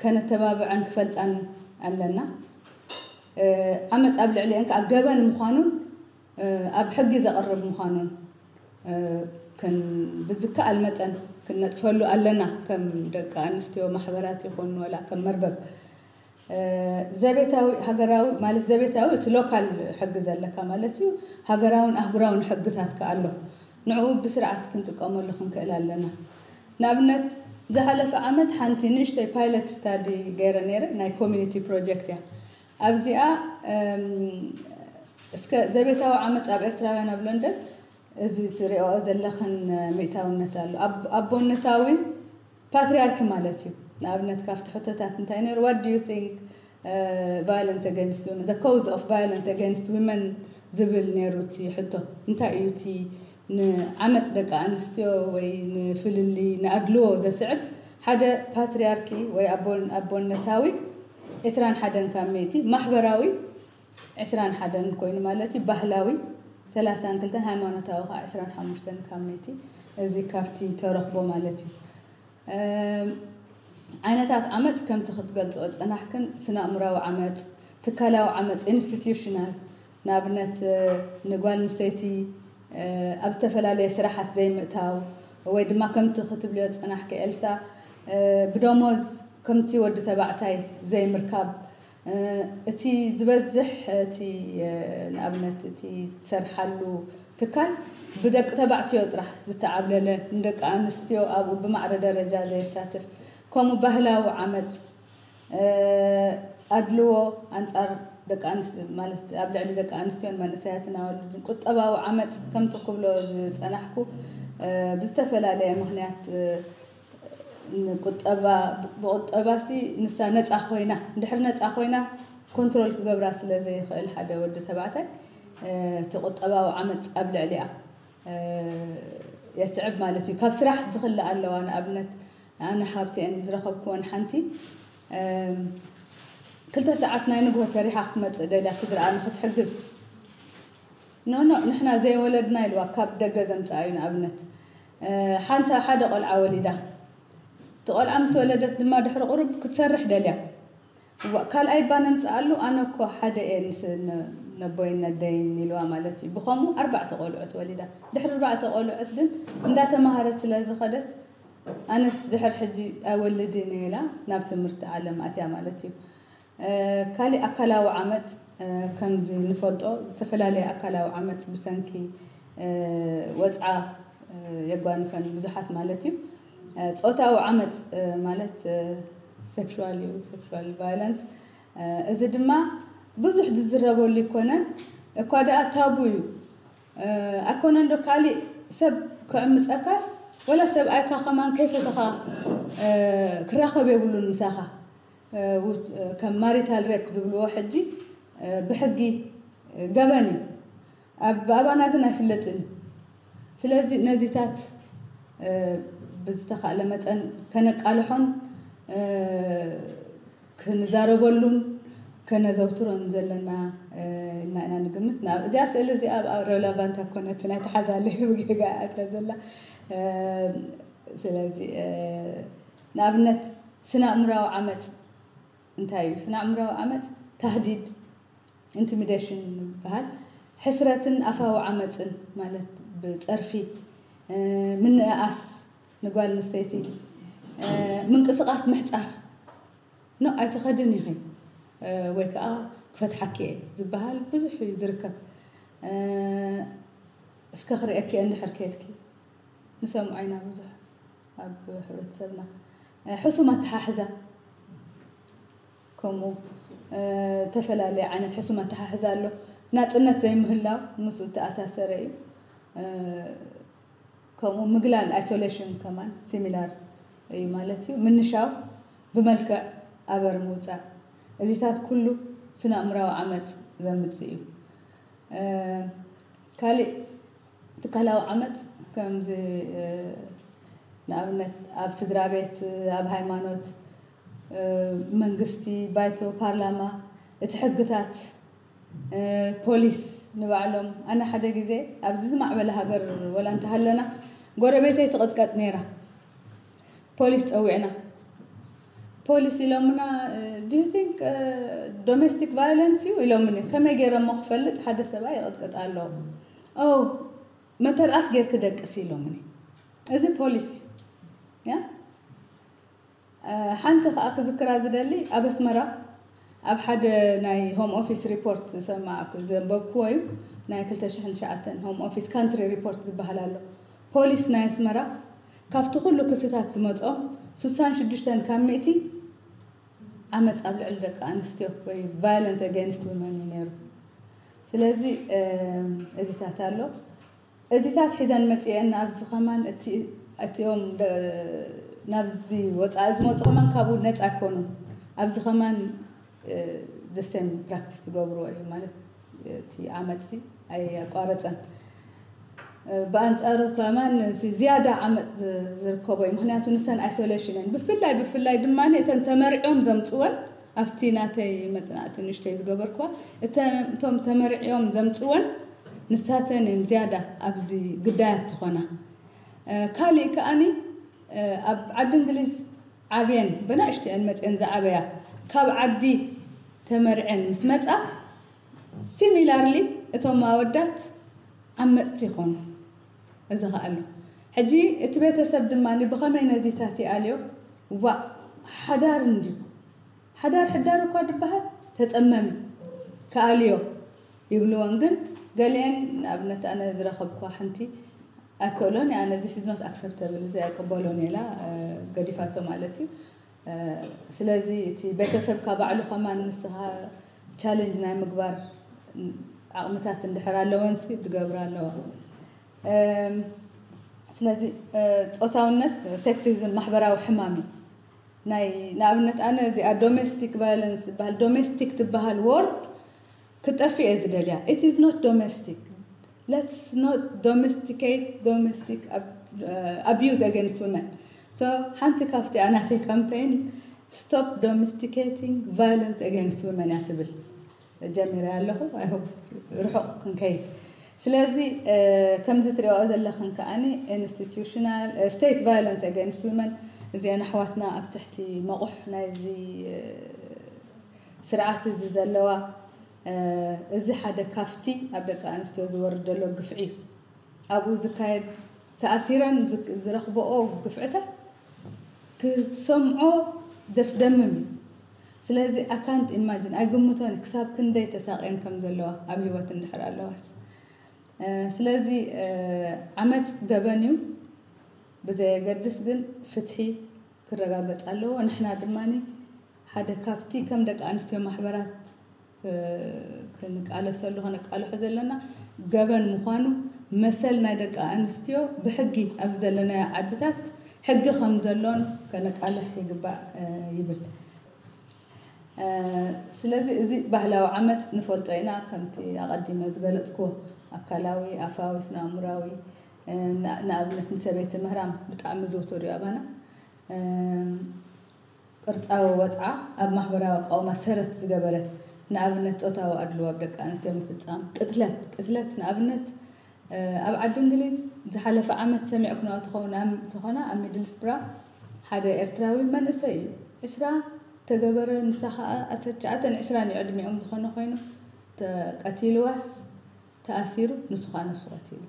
ከነተባብዐን ክፈልጣን ኣለና። ዓመፅ ኣብ ልዕሊአን ከዓ ገበን ምዃኑን ኣብ ሕጊ ዘቕርብ ምዃኑን ብዝከኣል መጠን ክንነጥፈሉ ኣለና። ከም ደቂ ኣንስትዮ ማሕበራት ይኹን ወላ ከም መርበብ ዘቤታዊ ሃገራዊ ማለት ዘቤታዊ እቲ ሎካል ሕጊ ዘለካ ማለት እዩ። ሃገራውን ኣህጉራውን ሕግታት ከ ኣሎ። ንዕኡ ብስርዓት ክንጥቀመሉ ክንክእል ኣለና። ንኣብነት ዝሓለፈ ዓመት ሓንቲ ንእሽተይ ፓይለት ስታዲ ገይረ ነይረ፣ ናይ ኮሚኒቲ ፕሮጀክት እያ። ኣብዚኣ እስከ ዘቤታዊ ዓመፅ ኣብ ኤርትራውያን ኣብ ለንደን እዚ ትሪኦ ዘለኽን ሚእታውነት ኣሎ። ኣቦነታዊ ፓትሪያርኪ ማለት እዩ። ንኣብነት ካብቲ ሕቶታት እንታይ ነይሩ? What do you think violence against women, the cause of violence against women ዝብል ነይሩ እቲ ሕቶ። እንታይ እዩ እቲ ንዓመፅ ደቂ ኣንስትዮ ወይ ንፍልልይ ንኣድልዎ ዘስዕብ? ሓደ ፓትሪያርኪ ወይ ኣቦነታዊ ዕስራን ሓደን ካብ ሚእቲ፣ ማሕበራዊ ዕስራን ሓደን ኮይኑ ማለት እዩ፣ ባህላዊ ሰላሳን ክልተን፣ ሃይማኖታዊ ከዓ ዕስራን ሓሙሽተን ካብ ሚእቲ። እዚ ካብቲ ተረኽቦ ማለት እዩ። ዓይነታት ዓመፅ ከምቲ ክትገልፅኦ ዝፀናሕክን ስነ ኣእምራዊ ዓመፅ፣ ትካላዊ ዓመፅ፣ ኢንስቲትዩሽናል፣ ንኣብነት ንጓል ኣንስተይቲ ኣብ ዝተፈላለየ ስራሓት ዘይምእታው ወይ ድማ ከምቲ ክትብልዮ ዝፀናሕኪ ኤልሳ ብደሞዝ ከምቲ ወዲ ተባዕታይ ዘይምርካብ፣ እቲ ዝበዝሕ እቲ ንኣብነት እቲ ትሰርሓሉ ትካል ብደቂ ተባዕትዮ ጥራሕ ዝተዓብለለ፣ ንደቂ ኣንስትዮ ኣብኡ ብማዕረ ደረጃ ዘየሳትፍ፣ ከምኡ ባህላዊ ዓመፅ፣ ኣድልዎ ኣንፃር ደቂ ኣንስትዮ ማለት ኣብ ልዕሊ ደቂ ኣንስትዮን መንእሰያትን ኣወልድን፣ ቁጠባዊ ዓመፅ ከምቲ ክብሎ ዝፀናሕኩ ብዝተፈላለየ ምክንያት ንቁጠባ ብቁጠባሲ ንሳ ነፃ ኮይና እንድሕር ነፃ ኮይና ኮንትሮል ክገብራ ስለ ዘይኽእል ሓደ ወዲ ተባዕታይ እቲ ቁጠባዊ ዓመፅ ኣብ ልዕሊኣ የስዕብ ማለት እዩ። ካብ ስራሕ ዝኽልእ ኣለዋ። ንኣብነት ኣነ ሓብተን ዝረኸብክወን ሓንቲ ክልተ ሰዓት ናይ ንግሆ ሰሪሓ ክትመፅእ ደልያ ስድራኣ ንክትሕግዝ ኖኖ ንሕና ዘይወለድና ኢልዋ ካብ ደገ ዘምፅኣ እዩ። ንኣብነት ሓንሳ ሓደ ቆልዓ ወሊዳ እቲ ቆልዓ ምስ ወለደት ድማ ድሕሪ ቁሩብ ክትሰርሕ ደልያ እዋ ካልኣይ እባ ነምፅኣሉ ኣነ እኮ ሓደ እየ ምስ ነቦይን ነደይን ኢልዋ ማለት እዩ። ብኸምኡ ኣርባዕተ ቆልዑት ወሊዳ ድሕሪ ኣርባዕተ ቆልዑት ግን እንዳተማሃረት ስለ ዝኸደት ኣነስ ድሕር ሕጂ ኣይወልድን እየ ኢላ ናብ ትምህርቲ ዓለም ኣትያ ማለት እዩ። ካሊእ ኣካላዊ ዓመፅ ከምዚ ንፈልጦ ዝተፈላለየ ኣካላዊ ዓመፅ ብሰንኪ ወፅዓ የጓንፈን ብዙሓት ማለት እዩ። ጾታዊ ዓመፅ ማለት ሴክሹዋል እዩ፣ ሴክሹዋል ቫይለንስ። እዚ ድማ ብዙሕ ዝዝረበሉ ይኮነን፣ እኳ ደኣ ታቡ እዩ። ኣይኮነን ዶ ካሊእ ሰብ ክዕምፀካስ፣ ወላ ሰብኣይካ ከማን ከይፈተኻ ክራኸብ የብሉን ምሳኻ። ከም ማሪታል ሬፕ ዝብልዎ ሕጂ ብሕጊ ገበን እዩ። ኣብ ኣባና ግን ኣይፍለጥን። ስለዚ ነዚታት ብዝተኻእለ መጠን ከነቃልሖን ክንዛረበሉን ከነዘውትሮን ዘለና ኢልና ኢና ንግምት። እዚኣ ስእሊ እዚኣ ኣብ ሬላቫንት ኣኮነትን ኣይተሓዛለይ ብጌጋ ኣትያ ዘላ። ስለዚ ንኣብነት ስነ ኣእምራዊ ዓመፅ እንታይ እዩ? ስነ ኣእምራዊ ዓመፅ ታህዲድ፣ ኢንቲሚዴሽን ይበሃል። ሕስረትን ኣፋዊ ዓመፅን ማለት ብፀርፊ ምንእኣስ ንጓል ኣንስተይቲ፣ ምንቅስቃስ ምሕፃር፣ ኖ ኣይትኸድን ኢኺ ወይ ከዓ ክፈትሓኪ እየ ዝበሃል ብዙሕ እዩ ዝርከብ። እስከ ክርእየኪ እየ እንድሕር ከድኪ ንሰምዖ ኢና ብዙሕ ኣብ ሕብረተሰብና። ሕሱም ኣተሓሕዛ ከምኡ ዝተፈላለየ ዓይነት ሕሱም ኣተሓሕዛ ኣሎ። ናፅነት ዘይምህላው ምስኡ እተኣሳሰረ እዩ። ከምኡ ምግላል፣ ኣይሶሌሽን ከማን ሲሚላር እዩ ማለት እዩ። ምንሻው ብመልክዕ ኣበር ምውፃእ፣ እዚታት ኩሉ ስነ ኣእምራዊ ዓመፅ ዘምፅእ እዩ። ካሊእ ትካላዊ ዓመፅ ከምዚ ንኣብነት ኣብ ስድራ ቤት፣ ኣብ ሃይማኖት፣ መንግስቲ፣ ባይቶ፣ ፓርላማ፣ እቲ ሕግታት፣ ፖሊስ ንባዕሎም። ኣነ ሓደ ግዜ ኣብዚ ዝማዕበለ ሃገር ወላ እንተሃለና ጎረቤተይ ትቕጥቀጥ ነይራ። ፖሊስ ፀዊዕና ፖሊስ ኢሎምና፣ do you think ዶሜስቲክ ቫዮለንስ እዩ ኢሎምኒ። ከመይ ገይረ እሞ ክፈልጥ ሓደ ሰብኣይ ይቕጥቀጥ ኣሎ? ኦ መተርኣስ ጌርክ ደቅስ ኢሎምኒ። እዚ ፖሊስ እዩ። ያ ሓንቲ ከዓ ክዝክራ ዝደሊ ኣብ ኣስመራ ኣብ ሓደ ናይ ሆም ኦፊስ ሪፖርት ዝሰማዕኩ ዘንበብክዎ እዩ። ናይ ክልተ ሽሕን ትሽዓተን ሆም ኦፊስ ካንትሪ ሪፖርት ዝበሃል ኣሎ። ፖሊስ ናይ ኣስመራ ካብቲ ኩሉ ክስታት ዝመፅኦም ስሳን ሽዱሽተን ካብ ሚእቲ ዓመፅ ኣብ ልዕሊ ደቂ ኣንስትዮ ወይ ቫዮለንስ ኣጋንስት ውመን እዩ ነይሩ። ስለዚ እዚታት ኣሎ። እዚታት ሒዘን መፂአን ኣብዚ ከማን እቲኦም ናብዚ ወፃኢ ዝመፁ ከማን ካብኡ ነፃ ኣይኮኑን። ኣብዚ ከማን ዘሴም ፕራክቲስ ዝገብርዎ እዩ ማለት እቲ ዓመፅሲ ኣየቋረፀን። ብኣንፃሩ ከማን ዝያዳ ዓመፅ ዝርከቦ እዩ። ምክንያቱ ንሰን ኣይሶሌሽን እየን። ብፍላይ ብፍላይ ድማ እተን ተመርዕዮም ዘምፅወን ኣብቲ ናተይ መፅናዕቲ ንእሽተይ ዝገበርክዋ እቶም ተመርዕዮም ዘምፅወን ንሳተን እየን ዝያዳ ኣብዚ ግዳያት ዝኾና። ካሊእ ከኣኒ ኣብ ዓዲ እንግሊዝ ዓብየን ብናእሽተን መፅአን ዝዓበያ ካብ ዓዲ ተመርዐን ምስ መፃ ሲሚላርሊ እቶም ኣወዳት ዓመፅቲ ይኾኑ። እዚ ከኣሉ ሕጂ እቲ ቤተሰብ ድማ ብኸመይ ነዚታት ይኣልዮ? ዋእ ሓዳር እንድዩ ሓዳር ሕዳር እኳ ድበሃል ተፀመሚ ክኣልዮ ይብልወን። ግን ገሊአን ንኣብነት ኣነ ዝረኸብኳ ሓንቲ ኣይክእሎን እያ ነዚ ሲዝኖት ኣክሰፕተብል እዚ ኣይቅበሎን ኢላ ገዲፋቶ ማለት እዩ። ስለዚ እቲ ቤተሰብካ ባዕሉ ከማን ንስኻ ቻለንጅ ናይ ምግባር ዓቕምታት እንድሕር ኣለወንሲ ትገብራ ኣለዋ። ስለዚ ጾታውነት ሴክሲዝም ማሕበራዊ ሕማም እዩ። ናይ ንኣብነት ኣነ እዚኣ ዶሜስቲክ ቫዮለንስ ዝበሃል ዶሜስቲክ ትበሃል ወርድ ክጠፍእ እየ ዝደልያ። It is not domestic. Let's not domesticate domestic abuse against women. So ሓንቲ ካብቲ ኣናተይ ካምፔን stop domesticating violence against women እያ ትብል ጀሚረ ኣለኹ። I hope ርሑቕ ክንከይድ። ስለዚ ከምዚ ትሪኦ ዘለኽን ከኣኒ ኢንስቲትዩሽናል ስቴት ቫዮለንስ ኣጋንስት ዊመን እዚአን ኣሕዋትና ኣብ ትሕቲ መቑሕ ናይዚ ስርዓት እዚ ዘለዋ እዚ ሓደ ካብቲ ኣብ ደቂ ኣንስትዮ ዝወርድ ዘሎ ግፍዒ እዩ። ኣብኡ ዝካየድ ተኣሲረን ዝረኽበኦ ግፍዕታት ክትሰምዖ ዘስደምም እዩ። ስለዚ ኣካንት ኢማጅን ኣይግምቶን ክሳብ ክንደይ ተሳቅየን ከም ዘለዋ ኣብ ህይወት እንድሕር ኣለዋስ ስለዚ ዓመፅ ገበን እዩ። ብዘየገድስ ግን ፍትሒ ክረጋገፅ ኣለዎ። ንሕና ድማ ሓደ ካብቲ ከም ደቂ ኣንስትዮ ማሕበራት ክንቃለሰሉ ከነቃልሖ ዘለና ገበን ምዃኑ፣ መሰል ናይ ደቂ ኣንስትዮ ብሕጊ ኣብዚ ዘለናዮ ዓድታት ሕጊ ከም ዘሎን ከነቃልሕ ይግባእ ይብል። ስለዚ እዚ ባህላዊ ዓመፅ ንፈልጦ ኢና። ከምቲ ኣቐዲመ ዝገለፅክዎ፣ ኣካላዊ፣ ኣፋዊ፣ ስነ ኣእምራዊ፣ ንኣብነት ንሰበይቲ ምህራም ብጣዕሚ ዝውቱር እዩ ኣባና። ቅርፃዊ ወፅዓ ኣብ ማሕበራዊ ኣቃውማ ሰረት ዝገበረ፣ ንኣብነት ፆታዊ ኣድልዎ ኣብ ደቂ ኣንስትዮ ምፍፃም፣ ቅትለት ቅትለት ንኣብነት ኣብ ዓዲ እንግሊዝ ዝሓለፈ ዓመት ሰሚዕክንኦ ትኾና ኣብ ሚድልስብራ ሓደ ኤርትራዊ መንእሰይ እዩ፣ ዕስራ ተገበረ፣ ንሳ ከዓ ዓሰርተ ትሽዓተን ዕስራን እዩ ዕድሚኦም ዝኾነ ኮይኑ፣ ተቀቲልዋስ ተኣሲሩ፣ ንሱ ከዓ ነብሱ ቀቲሉ።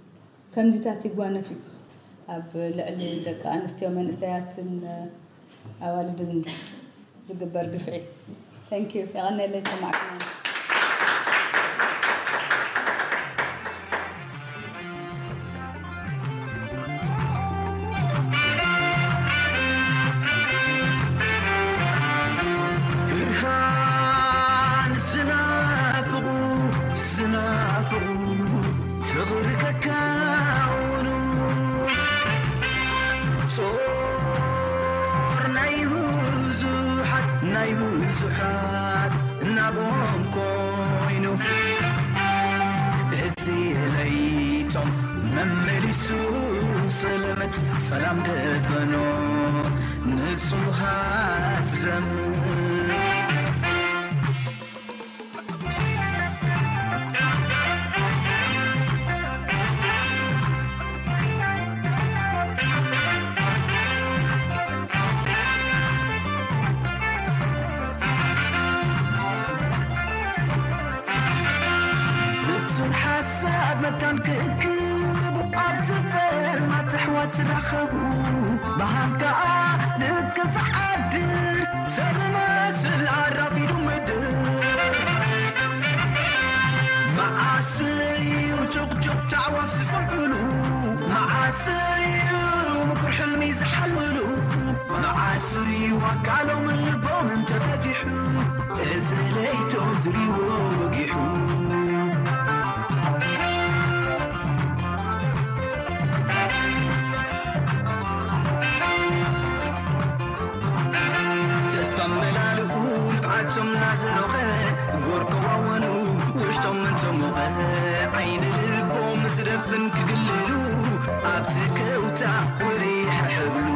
ከምዚታት ይጓነፍ እዩ ኣብ ልዕሊ ደቂ ኣንስትዮ መንእሰያትን ኣዋልድን ዝግበር ግፍዒ። Thank you። የቐነለይ ተማዕክና። ብርሃን ዝናፍቑ ዝናፍቑ ፍቕሪ ከካውኑ ጾር ናይ ብዙሓት ናይ ብዙሓት እናቦም ኮይኑ እዚ ለይቶም መመሊሱ ሰለመት ሰላም ደፈኖ ንጹሃት ዘምር ብቱን ሓሳብ መታን ክእክቡ ኣብቲ ጸልማት ኣሕዋት ትራኸቡ ብሃም ከኣ ደቂ ዝዓድር ሰብ መስል ኣራፊዱ ምድር መዓስ እዩ ጭቕጭቕ ታዕዋፍ ዝሰምዕሉ መዓስ እዩ ምኩር ሕልሚ ዝሓልምሉ መዓስ እዩ ኣካሎምን ልቦምን ተፈቲሑ እዚ ለይቶም ዝሪዎ ወጊሑ ተስፋ መላልኡ ንብዓቶም ናዘሮኸ ጎርኮዋወኑ ውሽጦም እንተሞቐ ዓይኒ ልቦም ዝደፍን ክግልሉ ኣብቲ ከውታ ወሪሕ ሕብሉ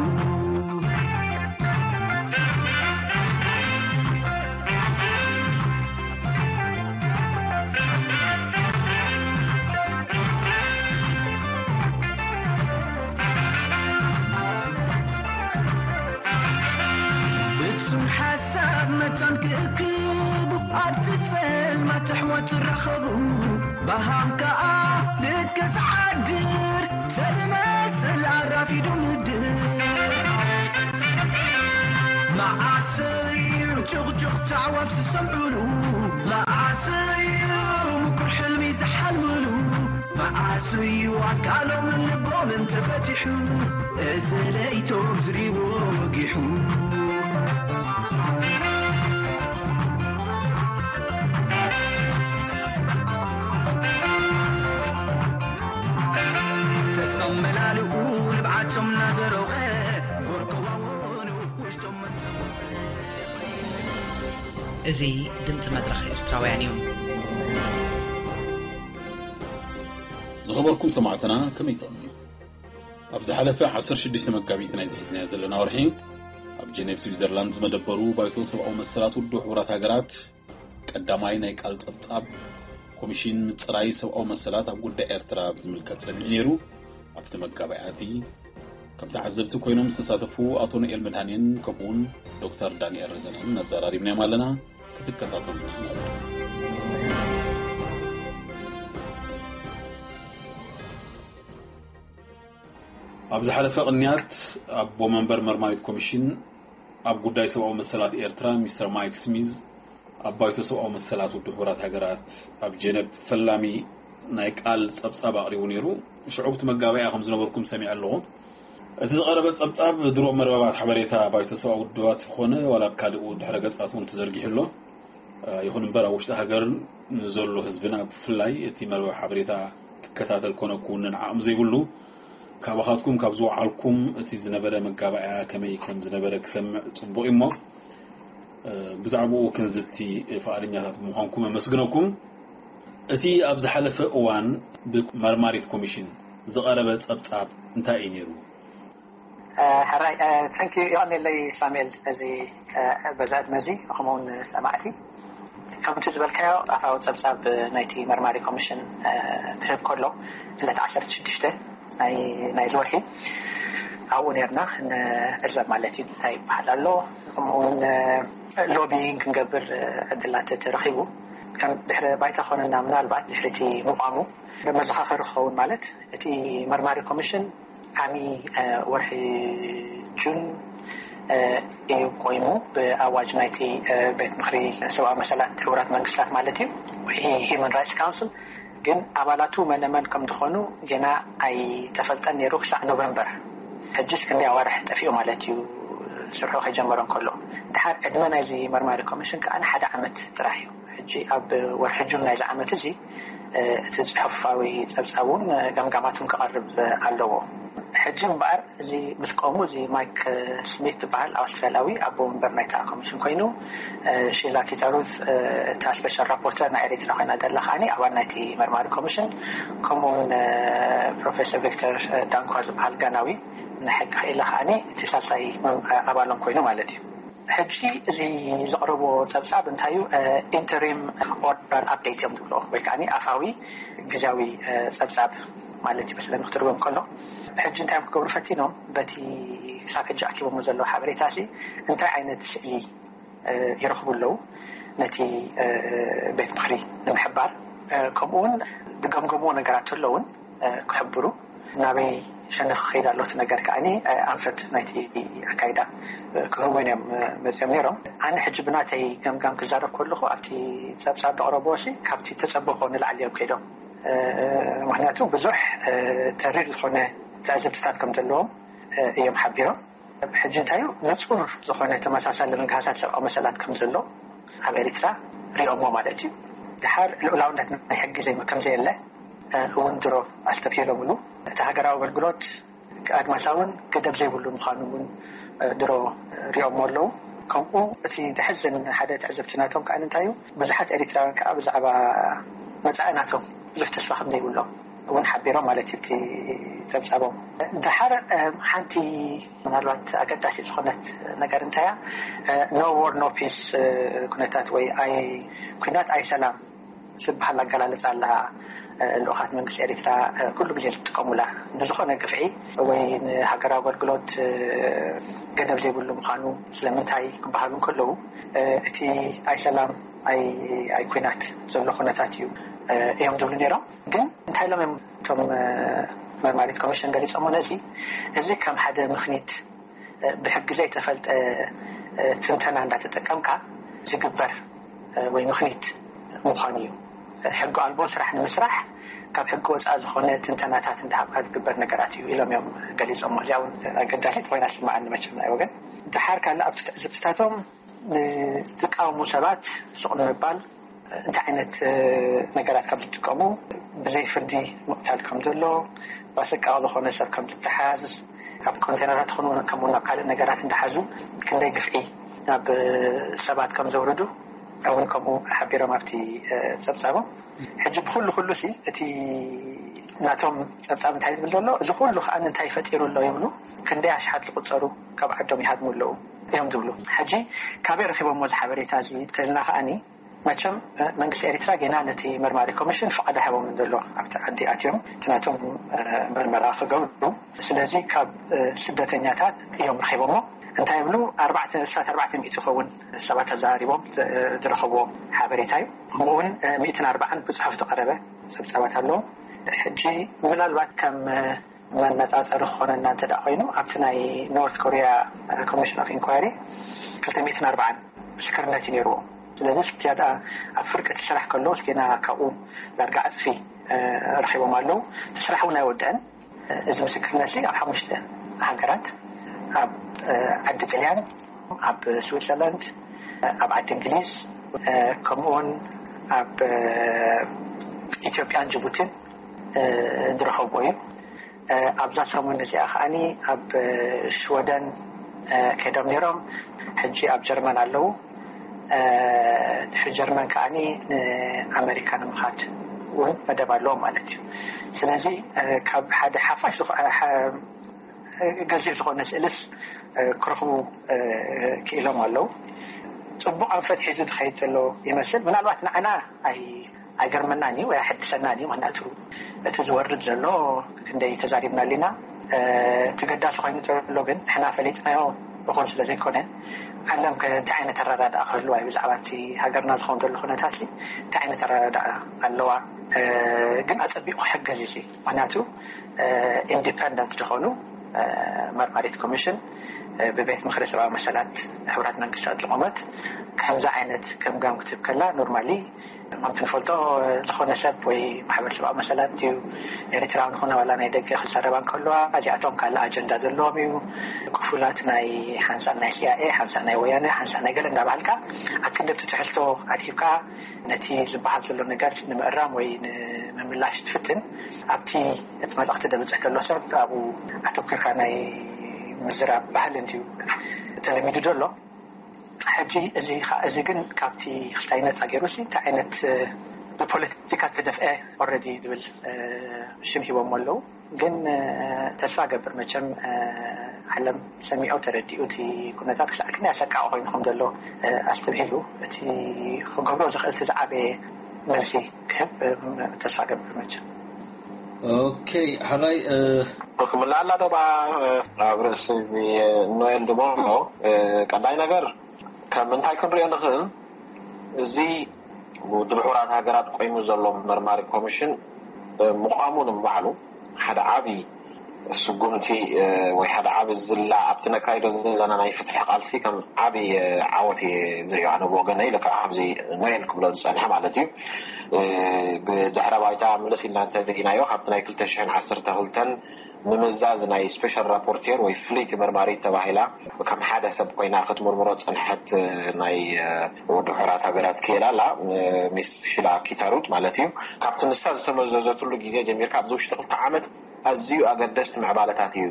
እሱን ሓሳብ መታን ክእክቡ ኣብቲ ጸልማት ኣሕዋት ትራኸቡ ብሃም ከኣ ደቂ ዝዓድር ሰብ መስል ኣራፊዱ ምድር መዓስ እዩ ጭቕጭቕ ታዕዋፍ ዝሰምዑሉ መዓስ እዩ ምኩር ሕልሚ ዝሓልምሉ መዓስ እዩ ኣካሎምን ልቦምን ተፈቲሑ እዚ ለይቶም ዝሪዎ ወጊሑ ተስፋ መላልኡ ንብዓቶም ናዘሮቐ ጎርኮዋወኑ ውሽጦም መንተሞቐ እዚ ድምፂ መድረኽ ኤርትራውያን እዩ። ዝኸበርኩም ሰማዕትና ከመይ ትቕንዩ? ኣብ ዝሓለፈ ዓሰርተ ሽዱሽተ መጋቢት ናይዚ ሒዝናዮ ዘለና ወርሒ ኣብ ጀኔቭ ስዊዘርላንድ ዝመደበሩ ባይቶ ሰብኣዊ መሰላት ውድብ ሕቡራት ሃገራት ቀዳማይ ናይ ቃል ጸብጻብ ኮሚሽን ምጽራይ ሰብኣዊ መሰላት ኣብ ጉዳይ ኤርትራ ብዝምልከት ሰሚዑ ነይሩ። ኣብቲ መጋባእያቲ ከም ተዓዘብቲ ኮይኖም ዝተሳተፉ ኣቶ ኖኤል መድሃኔን ከምኡውን ዶክተር ዳንኤል ረዘነን ኣዘራሪብናዮም ኣለና። ክትከታተሉና ንዕድም። ኣብ ዝሓለፈ ቅንያት ኣቦ መንበር መርማሪት ኮሚሽን ኣብ ጉዳይ ሰብኣዊ መሰላት ኤርትራ ሚስተር ማይክ ስሚዝ ኣብ ባይቶ ሰብኣዊ መሰላት ውድብ ሕቡራት ሃገራት ኣብ ጀነብ ፈላሚ ናይ ቃል ጸብጻብ ኣቕሪቡ ነይሩ። ሽዑ እቲ መጋበያ ከም ዝነበርኩም ሰሚዐ ኣለኹ። እቲ ዝቐረበ ጸብጻብ ድሮ መርበባት ሓበሬታ ባይቶ ሰብኣዊ ውድባት ይኾነ ዋላ ኣብ ካልእ ድሕረ ገጻት እውን ተዘርጊሑ ኣሎ። ይኹን እምበር ኣብ ውሽጢ ሃገር ንዘሎ ህዝብና ብፍላይ እቲ መርበብ ሓበሬታ ክከታተል ኮነ ክውንን ዓቕሚ ዘይብሉ፣ ካባኻትኩም ካብ ዝወዓልኩም እቲ ዝነበረ መጋባእያ ከመይ ከም ዝነበረ ክሰምዕ ጽቡቕ እዩ እሞ፣ ብዛዕባኡ ክንዝቲ ፍቓደኛታት ብምዃንኩም ኣመስግነኩም። እቲ ኣብ ዝሓለፈ እዋን ብመርማሪት ኮሚሽን ዝቐረበ ጸብጻብ እንታይ እዩ ነይሩ? ሕራይ፣ ተንኪ። የቐኔለይ ሳሙኤል፣ እዚ በዛ ዕድመ እዚ ከምኡውን ሰማዕቲ፣ ከምቲ ዝበልካዮ ኣፋዊ ጸብጻብ ናይቲ መርማሪ ኮሚሽን ክህብ ከሎ ዕለት ዓሰርተ ሽዱሽተ ናይ ናይዚ ወርሒ ኣብኡ ነርና ክንዕዘብ ማለት እዩ። እንታይ ይበሃል ኣሎ፣ ከምኡውን ሎቢይን ክንገብር ዕድላት ተረኺቡ። ከም ድሕሪ ባይታ ኮነና፣ ምናልባት ድሕሪቲ ምቋሙ መዘኻኸሪ ክኸውን፣ ማለት እቲ መርማሪ ኮሚሽን ዓሚ ወርሒ ጁን እዩ ቆይሙ፣ ብኣዋጅ ናይቲ ቤት ምክሪ ሰብኣዊ መሰላት ሕቡራት መንግስታት ማለት እዩ፣ ሂዩማን ራይትስ ካውንስል። ግን ኣባላቱ መነመን ከም ዝኾኑ ገና ኣይተፈልጠን ነይሩ ክሳዕ ኖቨምበር። ሕጂስ ክንደይ ኣዋርሕ ጠፊኡ ማለት እዩ፣ ስርሑ ከይጀመረ እንከሎ። ድሓር ዕድመ ናይዚ መርማሪ ኮሚሽን ከዓ ሓደ ዓመት ጥራሕ እዩ። ሕጂ ኣብ ወርሒ ጁን ናይዚ ዓመት እዚ እቲ ጽሑፋዊ ጸብጻብ እውን ገምጋማት እውን ክቐርብ ኣለዎ። ሕጂ እምበኣር እዚ ምስ ቆሙ፣ እዚ ማይክ ስሚት ዝበሃል ኣውስትራልያዊ ኣቦ መንበር ናይታ ኮሚሽን ኮይኑ፣ ሺላ ኪታሩት እታ ስፔሻል ራፖርተር ናይ ኤሪትራ ኮይና ዘላ ከዓኒ ኣባል ናይቲ መርማሪ ኮሚሽን፣ ከምኡውን ፕሮፌሰር ቪክተር ዳንኳ ዝበሃል ጋናዊ ናይ ሕጊ ክኢላ ከዓኒ እቲ ሳልሳይ ኣባሎም ኮይኑ ማለት እዩ። ሕጂ እዚ ዘቕረቦ ጸብጻብ እንታይ እዩ? ኢንተሪም ኦራል ኣፕዴት እዮም ዝብሎ፣ ወይ ከዓ ኣፋዊ ግዝያዊ ጸብጻብ ማለት እዩ መስለኒ ክትርጎም ከሎ። ሕጂ እንታይ እዮም ክገብሩ ፈቲኖም? በቲ ክሳብ ሕጂ ኣኪቦሞ ዘለዉ ሓበሬታ ሲ እንታይ ዓይነት ስእሊ ይረኽቡ ኣለዉ፣ ነቲ ቤት ምክሪ ንምሕባር፣ ከምኡውን ዝገምገምዎ ነገራት ተለውን ክሕብሩ፣ ናበይ ሸነኽ ክኸይድ ኣሎ እቲ ነገር ከዓኒ ኣንፈት ናይቲ ኣካይዳ ክህቡን እዮም መፅኦም ነይሮም። ኣነ ሕጂ ብናተይ ገምጋም ክዛረብ ከለኹ ኣብቲ ፀብፃብ ዘቕረብዎ ሲ ካብቲ ተፀበኾ ንላዕሊ እዮም ከይዶም። ምክንያቱ ብዙሕ ተሪር ዝኾነ ትዕዝብትታት ከም ዘለዎም እዮም ሓቢሮም። ሕጂ እንታይ እዩ ንፁር ዝኾነ ተመሳሳሊ ምግሃሳት ሰብኣዊ መሰላት ከም ዘሎ ኣብ ኤሪትራ ሪኦሞ ማለት እዩ። ድሓር ልኡላውነት ናይ ሕጊ ከም ዘየለ እውን ድሮ ኣስተብሂሎምሉ። እቲ ሃገራዊ ኣገልግሎት ኣድማሳውን ገደብ ዘይብሉ ምዃኑ እውን ድሮ ሪኦሞ ኣለዉ። ከምኡ እቲ ዘሕዝን ሓደ ትዕዝብቲ ናቶም ከዓ እንታይ እዩ፣ ብዙሓት ኤሪትራውያን ከዓ ብዛዕባ መፃኢ ናቶም ብዙሕ ተስፋ ከም ዘይብሎም እውን ሓቢሮም ማለት እዩ እቲ ፀብፃቦም። ድሓር ሓንቲ ምናልባት ኣገዳሲ ዝኾነት ነገር እንታይ እያ፣ no war no peace ኩነታት ወይ ኣይ ኩናት ኣይ ሰላም ዝበሃል ኣገላልፃ ኣላ። ልኡኻት መንግስቲ ኤሪትራ ኩሉ ግዜ ዝጥቀሙላ፣ ንዝኾነ ግፍዒ ወይ ንሃገራዊ ኣገልግሎት ገደብ ዘይብሉ ምዃኑ ስለምንታይ ክበሃሉ እንከለዉ፣ እቲ ኣይ ሰላም ኣይ ኩናት ዘሎ ኩነታት እዩ እዮም ዝብሉ ነይሮም። ግን እንታይ ኢሎም እዮም እቶም መርማሪት ኮሚሽን ገሊፆሞ ነዚ? እዚ ከም ሓደ ምኽኒት ብሕጊ ዘይተፈልጠ ትንተና እንዳተጠቀምካ ዝግበር ወይ ምኽኒት ምዃኑ እዩ። ሕጊ ኣልቦ ስራሕ ንምስራሕ ካብ ሕጊ ወፃኢ ዝኾነ ትንተናታት እንዳሃብካ ዝግበር ነገራት እዩ ኢሎም እዮም ገሊፆሞ። እዚኣ እውን ኣገዳሲት ኮይና ስምዓኒ መቸም ናይ ወገን። ድሓር ካልእ ኣብቲ ትዕዝብትታቶም ንዝቃወሙ ሰባት ሱቕ ንምባል እንታይ ዓይነት ነገራት ከም ዝጥቀሙ፣ ብዘይ ፍርዲ ምቕታል ከም ዘሎ፣ ብኣሰቃቒ ዝኾነ ሰብ ከም ዝተሓዝ፣ ኣብ ኮንቴነራት ኾኑ ከምኡ ናብ ካልእ ነገራት እንዳሓዙ ክንደይ ግፍዒ ናብ ሰባት ከም ዘውርዱ እውን ከምኡ ሓቢሮም ኣብቲ ፀብፃቦም። ሕጂ ብኩሉ ኩሉ ሲ እቲ ናቶም ፀብፃብ እንታይ ዝብል ዘሎ፣ እዚ ኩሉ ከዓ እንታይ ፈጢሩ ኣሎ ይብሉ፣ ክንደይ ኣሽሓት ዝቁፀሩ ካብ ዓዶም ይሃድሙ ኣለዉ እዮም ዝብሉ። ሕጂ ካበይ ረኪቦሞ እዚ ሓበሬታ እዚ ተልና ከዓኒ፣ መቸም መንግስቲ ኤሪትራ ጌና ነቲ መርማሪ ኮሚሽን ፍቓድ ሃቦምን ዘሎ ኣብቲ ዓዲ ኣትዮም እቲ ናቶም መርመራ ክገብሩ። ስለዚ ካብ ስደተኛታት እዮም ረኪቦሞ። እንታይ ይብሉ፣ ኣርባዕተ ስሳት ኣርባዕተ ሚእቲ ይኸውን ሰባት ኣዘራሪቦም ዝረኸብዎም ሓበሬታ እዩ። ከምኡውን ሚእትን ኣርባዓን ብፅሑፍ ዝቐረበ ፀብፃባት ኣለዎም። ሕጂ ምናልባት ከም መነፃፀሪ ክኾነና እንተ ደኣ ኮይኑ፣ ኣብቲ ናይ ኖርት ኮርያ ኮሚሽን ኦፍ ኢንኳይሪ ክልተ ሚእትን ኣርባዓን ምስክርነት እዩ ነይርዎ። ስለዚ እስኪ ደኣ ኣብ ፍርቂ እቲ ስራሕ ከሎ እስኪና ካብኡ ዳርጋ ዕፅፊ ረኺቦም ኣለዉ። እቲ ስራሕ እውን ኣይወድአን። እዚ ምስክርነት እዚ ኣብ ሓሙሽተ ሃገራት፣ ኣብ ዓዲ ጥልያን፣ ኣብ ስዊትዘርላንድ፣ ኣብ ዓዲ እንግሊዝ፣ ከምኡውን ኣብ ኢትዮጵያን ጅቡቲን ዝረኸብዎ እዩ። ኣብዛ ሰሙን እዚኣ ከዓኒ ኣብ ሽወደን ከይዶም ነይሮም፣ ሕጂ ኣብ ጀርመን ኣለዉ። ድሕሪ ጀርመን ከዓኒ ንኣመሪካ ንምኻድ እውን መደብ ኣለዎም ማለት እዩ። ስለዚ ካብ ሓደ ሓፋሽ ገዚፍ ዝኾነ ስእልስ ክረኽቡ ክኢሎም ኣለዉ። ፅቡቕ ኣንፈት ሒዙ ዝኸይድ ዘሎ ይመስል። ምናልባት ንዓና ኣይገርመናን እዩ ወይ ኣይሐድሰናን እዩ። ምክንያቱ እቲ ዝወርድ ዘሎ ክንደይ ተዛሪብናሉ ኢና። እቲ ገዳሲ ኮይኑ ዘሎ ግን ንሕና ፈሊጥናዮ እኹል ስለ ዘይኮነ፣ ዓለም ከ እንታይ ዓይነት ኣረዳድኣ ክህልዋ እዩ ብዛዕባ እቲ ሃገርና ዝኸውን ዘሎ ኩነታት እንታይ ዓይነት ኣረዳድኣ ኣለዋ? ግን ኣፀቢቑ ክሕገዝ እዩ። ምክንያቱ ኢንዲፐንደንት ዝኾኑ መርማሪት ኮሚሽን ብቤት ምክሪ ሰብኣዊ መሰላት ሕቡራት መንግስታት ዝቆመት ከምዚ ዓይነት ገምጋም ክትህብ ከላ፣ ኖርማሊ ከምቲ ንፈልጦ ዝኾነ ሰብ ወይ ማሕበር ሰብኣዊ መሰላት እዩ ኤርትራዊ ንኾነ ዋላ ናይ ደገ ክዛረባ እንከለዋ፣ እዚኣቶም ካልእ ኣጀንዳ ዘለዎም እዩ። ክፉላት ናይ ሓንሳእ ናይ ሲኣይኤ፣ ሓንሳእ ናይ ወያነ፣ ሓንሳእ ናይ ገለ እንዳበሃልካ ኣክንደብቲ ትሕዝቶ ኣድሂብካ ነቲ ዝበሃል ዘሎ ነገር ንምእራም ወይ ንምምላሽ ትፍትን። ኣብቲ እቲ መልእኽቲ ደብፅሕ ዘሎ ሰብ ኣብኡ ኣተኩርካ ናይ ምዝራብ ባህል እንድዩ ተለሚዱ ዘሎ። ሕጂ እዚ ከ- እዚ ግን ካብቲ ክስታይ ነፃ ገይሩ ሲ እንታይ ዓይነት ብፖለቲካ ተደፍአ ኦረዲ ዝብል ሽም ሂቦም ኣለዉ። ግን ተስፋ ገብር መቸም ዓለም ሰሚዖ ተረዲኡ እቲ ኩነታት ክሳዕ ክንደይ ኣሰቃቂ ኮይኑ ከም ዘሎ ኣስተብሂሉ እቲ ክገብሮ ዝኽእል እቲ ዝዓበየ መልሲ ክህብ ተስፋ ገብር መቸም። ኦኬ፣ ሕራይ ክምላእ ኣላ ዶ ብኣ ኣብ ርእሲ እዚ ኖኤል ዝበሎ ቀዳይ ነገር ከም እንታይ ክንሪኦ ንኽእል፣ እዚ ውድብ ሕቡራት ሃገራት ቆይሙ ዘሎ መርማሪ ኮሚሽን ምቋሙ ንባዕሉ ሓደ ዓብዪ ስጉምቲ ወይ ሓደ ዓብዪ ዝላ ኣብቲ ነካይዶ ዘለና ናይ ፍትሒ ቃልሲ ከም ዓብዪ ዓወት እየ ዝሪኦ ኣነ ብወገነይ። ልክዕ ከምዚ ኖኤል ክብሎ ዝፀንሐ ማለት እዩ። ብድሕረ ባይታ ምልስ ኢልና እንተሪኢናዮ ካብቲ ናይ ክልተ ሽሕን ዓሰርተ ክልተን ምምዛዝ ናይ ስፔሻል ራፖርቴር ወይ ፍልይቲ መርማሪት ተባሂላ ከም ሓደ ሰብ ኮይና ክትምርምሮ ዝፀንሐት ናይ ውድብ ሕቡራት ሃገራት ክኢላ ኣላ፣ ሚስ ሺላ ኪታሩት ማለት እዩ። ካብቲ ንሳ ዝተመዘዘትሉ ግዜ ጀሚርካ ኣብዚ ውሽጢ ክልተ ዓመት ኣዝዩ ኣገደስቲ ምዕባለታት እዩ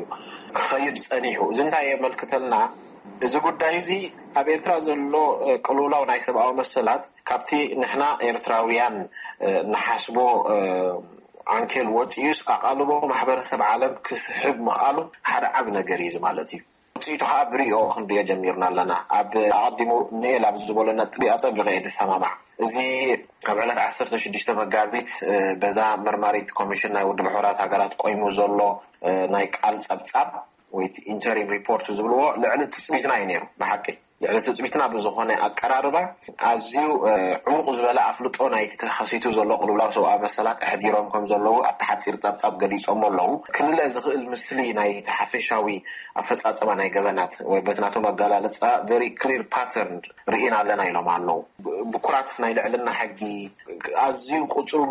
ክኸይድ ፀኒሑ። እዚ እንታይ የመልክተልና? እዚ ጉዳይ እዚ ኣብ ኤርትራ ዘሎ ቅልውላው ናይ ሰብኣዊ መሰላት ካብቲ ንሕና ኤርትራውያን ንሓስቦ ዓንኬል ወፂኡስ ኣቓልቦ ማሕበረሰብ ዓለም ክስሕብ ምኽኣሉ ሓደ ዓቢ ነገር እዩ ማለት እዩ። ውፅኢቱ ከዓ ብሪኦ ክንሪኦ ጀሚርና ኣለና። ኣብ ኣቐዲሙ ኖኤል ኣብ ዝበሎ ነጥቢ ኣፀቢቐ እየ ዝሰማማዕ። እዚ ካብ ዕለት ዓሰርተ ሽዱሽተ መጋቢት በዛ መርማሪት ኮሚሽን ናይ ውድብ ሕቡራት ሃገራት ቆይሙ ዘሎ ናይ ቃል ፀብፃብ ወይ ኢንተሪም ሪፖርት ዝብልዎ ልዕሊ ትፅቢትና እዩ ነይሩ። ብሓቂ ልዕሊ ትፅቢትና ብዝኾነ ኣቀራርባ ኣዝዩ ዕሙቕ ዝበለ ኣፍልጦ ናይቲ ተኸሲቱ ዘሎ ቅልውላው ሰብኣዊ መሰላት ኣሕዲሮም ከም ዘለዉ ኣብቲ ሓፂር ፀብፃብ ገሊፆሞ ኣለዉ። ክልለ ዝኽእል ምስሊ ናይቲ ሓፈሻዊ ኣፈፃፀማ ናይ ገበናት ወይ በቲ ናቶም ኣገላልፃ very clear pattern ርኢና ኣለና ኢሎም ኣለዉ። ብኩራት ናይ ልዕልና ሕጊ ኣዝዩ ቁፅሩ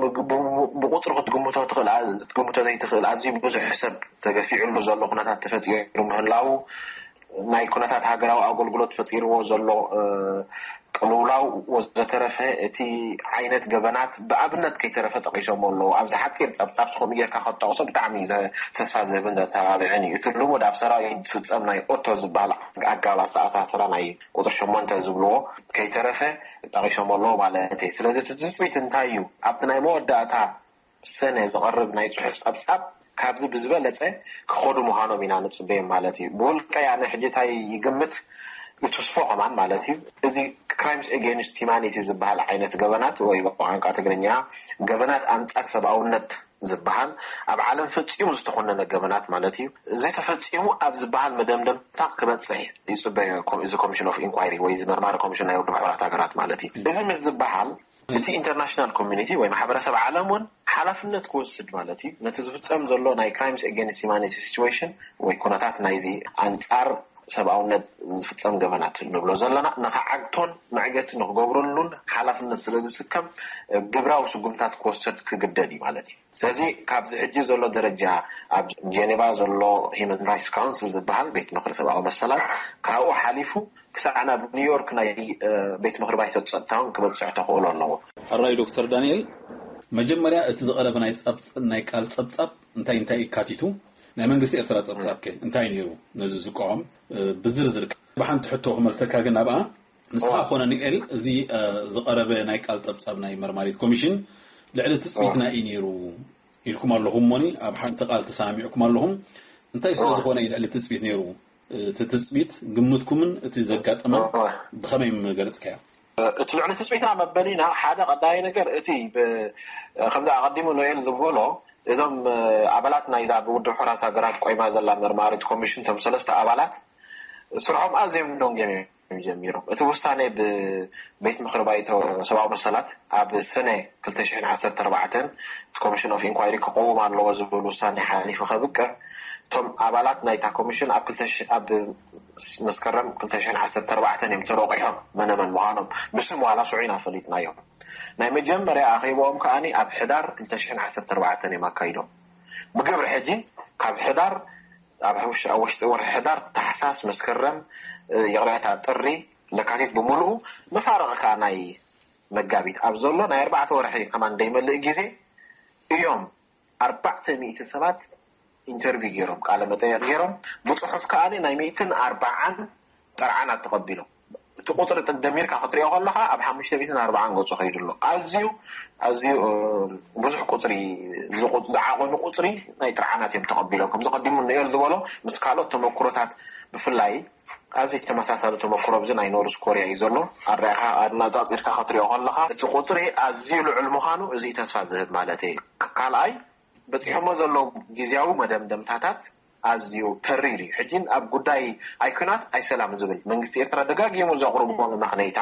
ብቁፅሪ ክትግምቶ ትኽእል ክትግምቶ ዘይትኽእል ኣዝዩ ብዙሕ ሰብ ተገፊዑሉ ዘሎ ኩነታት ተፈጢሩ ምህላዉ ናይ ኩነታት ሃገራዊ ኣገልግሎት ፈጢርዎ ዘሎ ቅልውላው ወዘተረፈ እቲ ዓይነት ገበናት ብኣብነት ከይተረፈ ጠቂሶሞ ኣለዉ። ኣብዚ ሓፂር ፀብፃብ ዝኾኑ ጌርካ ከጠቕሶ ብጣዕሚ ተስፋ ዝህብን ዘተባብዕን እዩ። እቲ ልሙድ ኣብ ሰራዊት ዝፍፀም ናይ ኦቶ ዝበሃል ኣጋብ ኣሰኣሳስራ ናይ ቁፅሪ ሸሞንተ ዝብልዎ ከይተረፈ ጠቂሶሞ ኣለዉ ማለት እዩ። ስለዚ እቲ ትፅቢት እንታይ እዩ? ኣብቲ ናይ መወዳእታ ሰነ ዝቐርብ ናይ ፅሑፍ ፀብፃብ ካብዚ ብዝበለፀ ክኸዱ ምዃኖም ኢና ንፅበዮም ማለት እዩ። ብውልቀይ ኣነ ሕጂ እንታይ ይግምት ይትስፎ ከማን ማለት እዩ። እዚ crimes against humanity ዝበሃል ዓይነት ገበናት ወይ ብቋንቋ ትግርኛ ገበናት ኣንፃር ሰብኣውነት ዝበሃል ኣብ ዓለም ፈፂሙ ዝተኾነነ ገበናት ማለት እዩ። እዚ ተፈፂሙ ኣብ ዝበሃል መደምደምታ ክበፅሕ ይፅበዮ እዚ ኮሚሽን ኦፍ ኢንኳይሪ ወይ እዚ መርማሪ ኮሚሽን ናይ ውድብ ሕቡራት ሃገራት ማለት እዩ። እዚ ምስ ዝበሃል እቲ ኢንተርናሽናል ኮሚኒቲ ወይ ማሕበረሰብ ዓለም እውን ሓላፍነት ክወስድ ማለት እዩ። ነቲ ዝፍፀም ዘሎ ናይ crimes against humanity situation ወይ ኩነታት ናይዚ ኣንፃር ሰብኣውነት ዝፍጸም ገበናት ንብሎ ዘለና ንኽዓግቶን መዕገቲ ንኽገብረሉን ሓላፍነት ስለ ዝስከም፣ ግብራዊ ስጉምታት ክወሰድ ክግደድ እዩ ማለት እዩ። ስለዚ ካብዚ ሕጂ ዘሎ ደረጃ ኣብ ጀኔቫ ዘሎ ሂማን ራይትስ ካውንስል ዝበሃል ቤት ምኽሪ ሰብኣዊ መሰላት ካብኡ ሓሊፉ ክሳዕ ናብ ኒውዮርክ ናይ ቤት ምኽሪ ባይቶ ጸጥታ እውን ክበጽሕ ተኽእሎ ኣለዎ። ሕራይ ዶክተር ዳንኤል፣ መጀመርያ እቲ ዝቐረበ ናይ ጸብጽ ናይ ቃል ጸብጻብ እንታይ እንታይ ይካቲቱ? ናይ መንግስቲ ኤርትራ ጸብጻብ ከ እንታይ ነይሩ? ነዚ ዝቃወም ብዝርዝር ብሓንቲ ሕቶ ክመልሰካ ግን ኣብኣ ንስኻ ኮነ ንኤል እዚ ዝቐረበ ናይ ቃል ጸብጻብ ናይ መርማሪት ኮሚሽን ልዕሊ ትጽቢትና እዩ ነይሩ ኢልኩም ኣለኹም እሞኒ ኣብ ሓንቲ ቃል ተሰማሚዕኩም ኣለኹም። እንታይ ስለ ዝኾነ እዩ ልዕሊ ትጽቢት ነይሩ? እቲ ትጽቢት ግምትኩምን እቲ ዘጋጠመን ብኸመይ ምገለጽካዮ? እቲ ልዕሊ ትጽቢትና መበሊና ሓደ ቀዳይ ነገር እቲ ከምዚ ኣቐዲሙ ኖኤል ዝበሎ እዞም ኣባላት ናይዛ ብውድብ ሕራት ሃገራት ቆይማ ዘላ መርማሪት ኮሚሽን እቶም ሰለስተ ኣባላት ስርሖም ኣዝዮም ደንጎም እዮም ጀሚሮም። እቲ ውሳኔ ብቤት ምኽሪ ባይቶ ሰብኣዊ መሰላት ኣብ ሰነ ክልተ ሽሕን ዓሰርተ ኣርባዕተን እቲ ኮሚሽን ኦፍ ኢንኳይሪ ክቐውም ኣለዎ ዝብል ውሳኔ ሓሊፉ ከብቅዕ እቶም ኣባላት ናይታ ኮሚሽን ኣብ ክልተ ሽሕ ኣብ መስከረም ክልተ ሽሕን ዓሰርተ ኣርባዕተን እዮም ተረቂሖም መነመን ምዃኖም ብስም ዋላ ሽዑ ኢና ፈሊጥናዮም። ናይ መጀመርያ ኣኼባኦም ከኣ ኣብ ሕዳር ክልተ ሽሕን ዓሰርተ ኣርባዕተን እዮም ኣካይዶም። ብግብሪ ሕጂ ካብ ሕዳር ኣብ ውሽጢ ወርሒ ሕዳር፣ ታሕሳስ፣ መስከረም፣ ይቕሬታ፣ ጥሪ፣ ለካቲት ብምሉኡ፣ መፋርቕ ከኣ ናይ መጋቢት ኣብ ዘሎ ናይ ኣርባዕተ ወርሒ ከማን ደይመልእ ግዜ እዮም ኣርባዕተ ሚእቲ ሰባት ኢንተርቪው ገይሮም፣ ቃለ መጠየቕ ገይሮም፣ ብጽሑፍ ከኣ ናይ ሚእትን ኣርባዓን ጥርዓናት ተቐቢሎም። እቲ ቁጽሪ ደሚርካ ክትሪኦ ከለኻ ኣብ ሓሙሽተ ሚእትን ኣርባዓን ገጹ ከይዱ ኣሎ። ኣዝዩ ኣዝዩ ብዙሕ ቁጽሪ ዝዓቐኑ ቁጽሪ ናይ ጥርዓናት እዮም ተቐቢሎም። ከምዚ ቀዲሙ ንኤል ዝበሎ ምስ ካልኦት ተመክሮታት ብፍላይ ኣዝዩ ተመሳሳሊ ተመክሮ ኣብዚ ናይ ኖርዝ ኮርያ እዩ ዘሎ። ኣረኣኻ ኣነጻጺርካ ክትሪኦ ከለኻ እቲ ቁጽሪ ኣዝዩ ልዑል ምዃኑ እዚ ተስፋ ዝህብ ማለት እዩ። ካልኣይ በጺሖሞ ዘለዉ ግዝያዊ መደምደምታታት ኣዝዩ ተሪር እዩ። ሕጂ ኣብ ጉዳይ ኣይ ኲናት ኣይ ሰላም ዝብል መንግስቲ ኤርትራ ደጋጊሙ ዘቕርቦ መመኽነይታ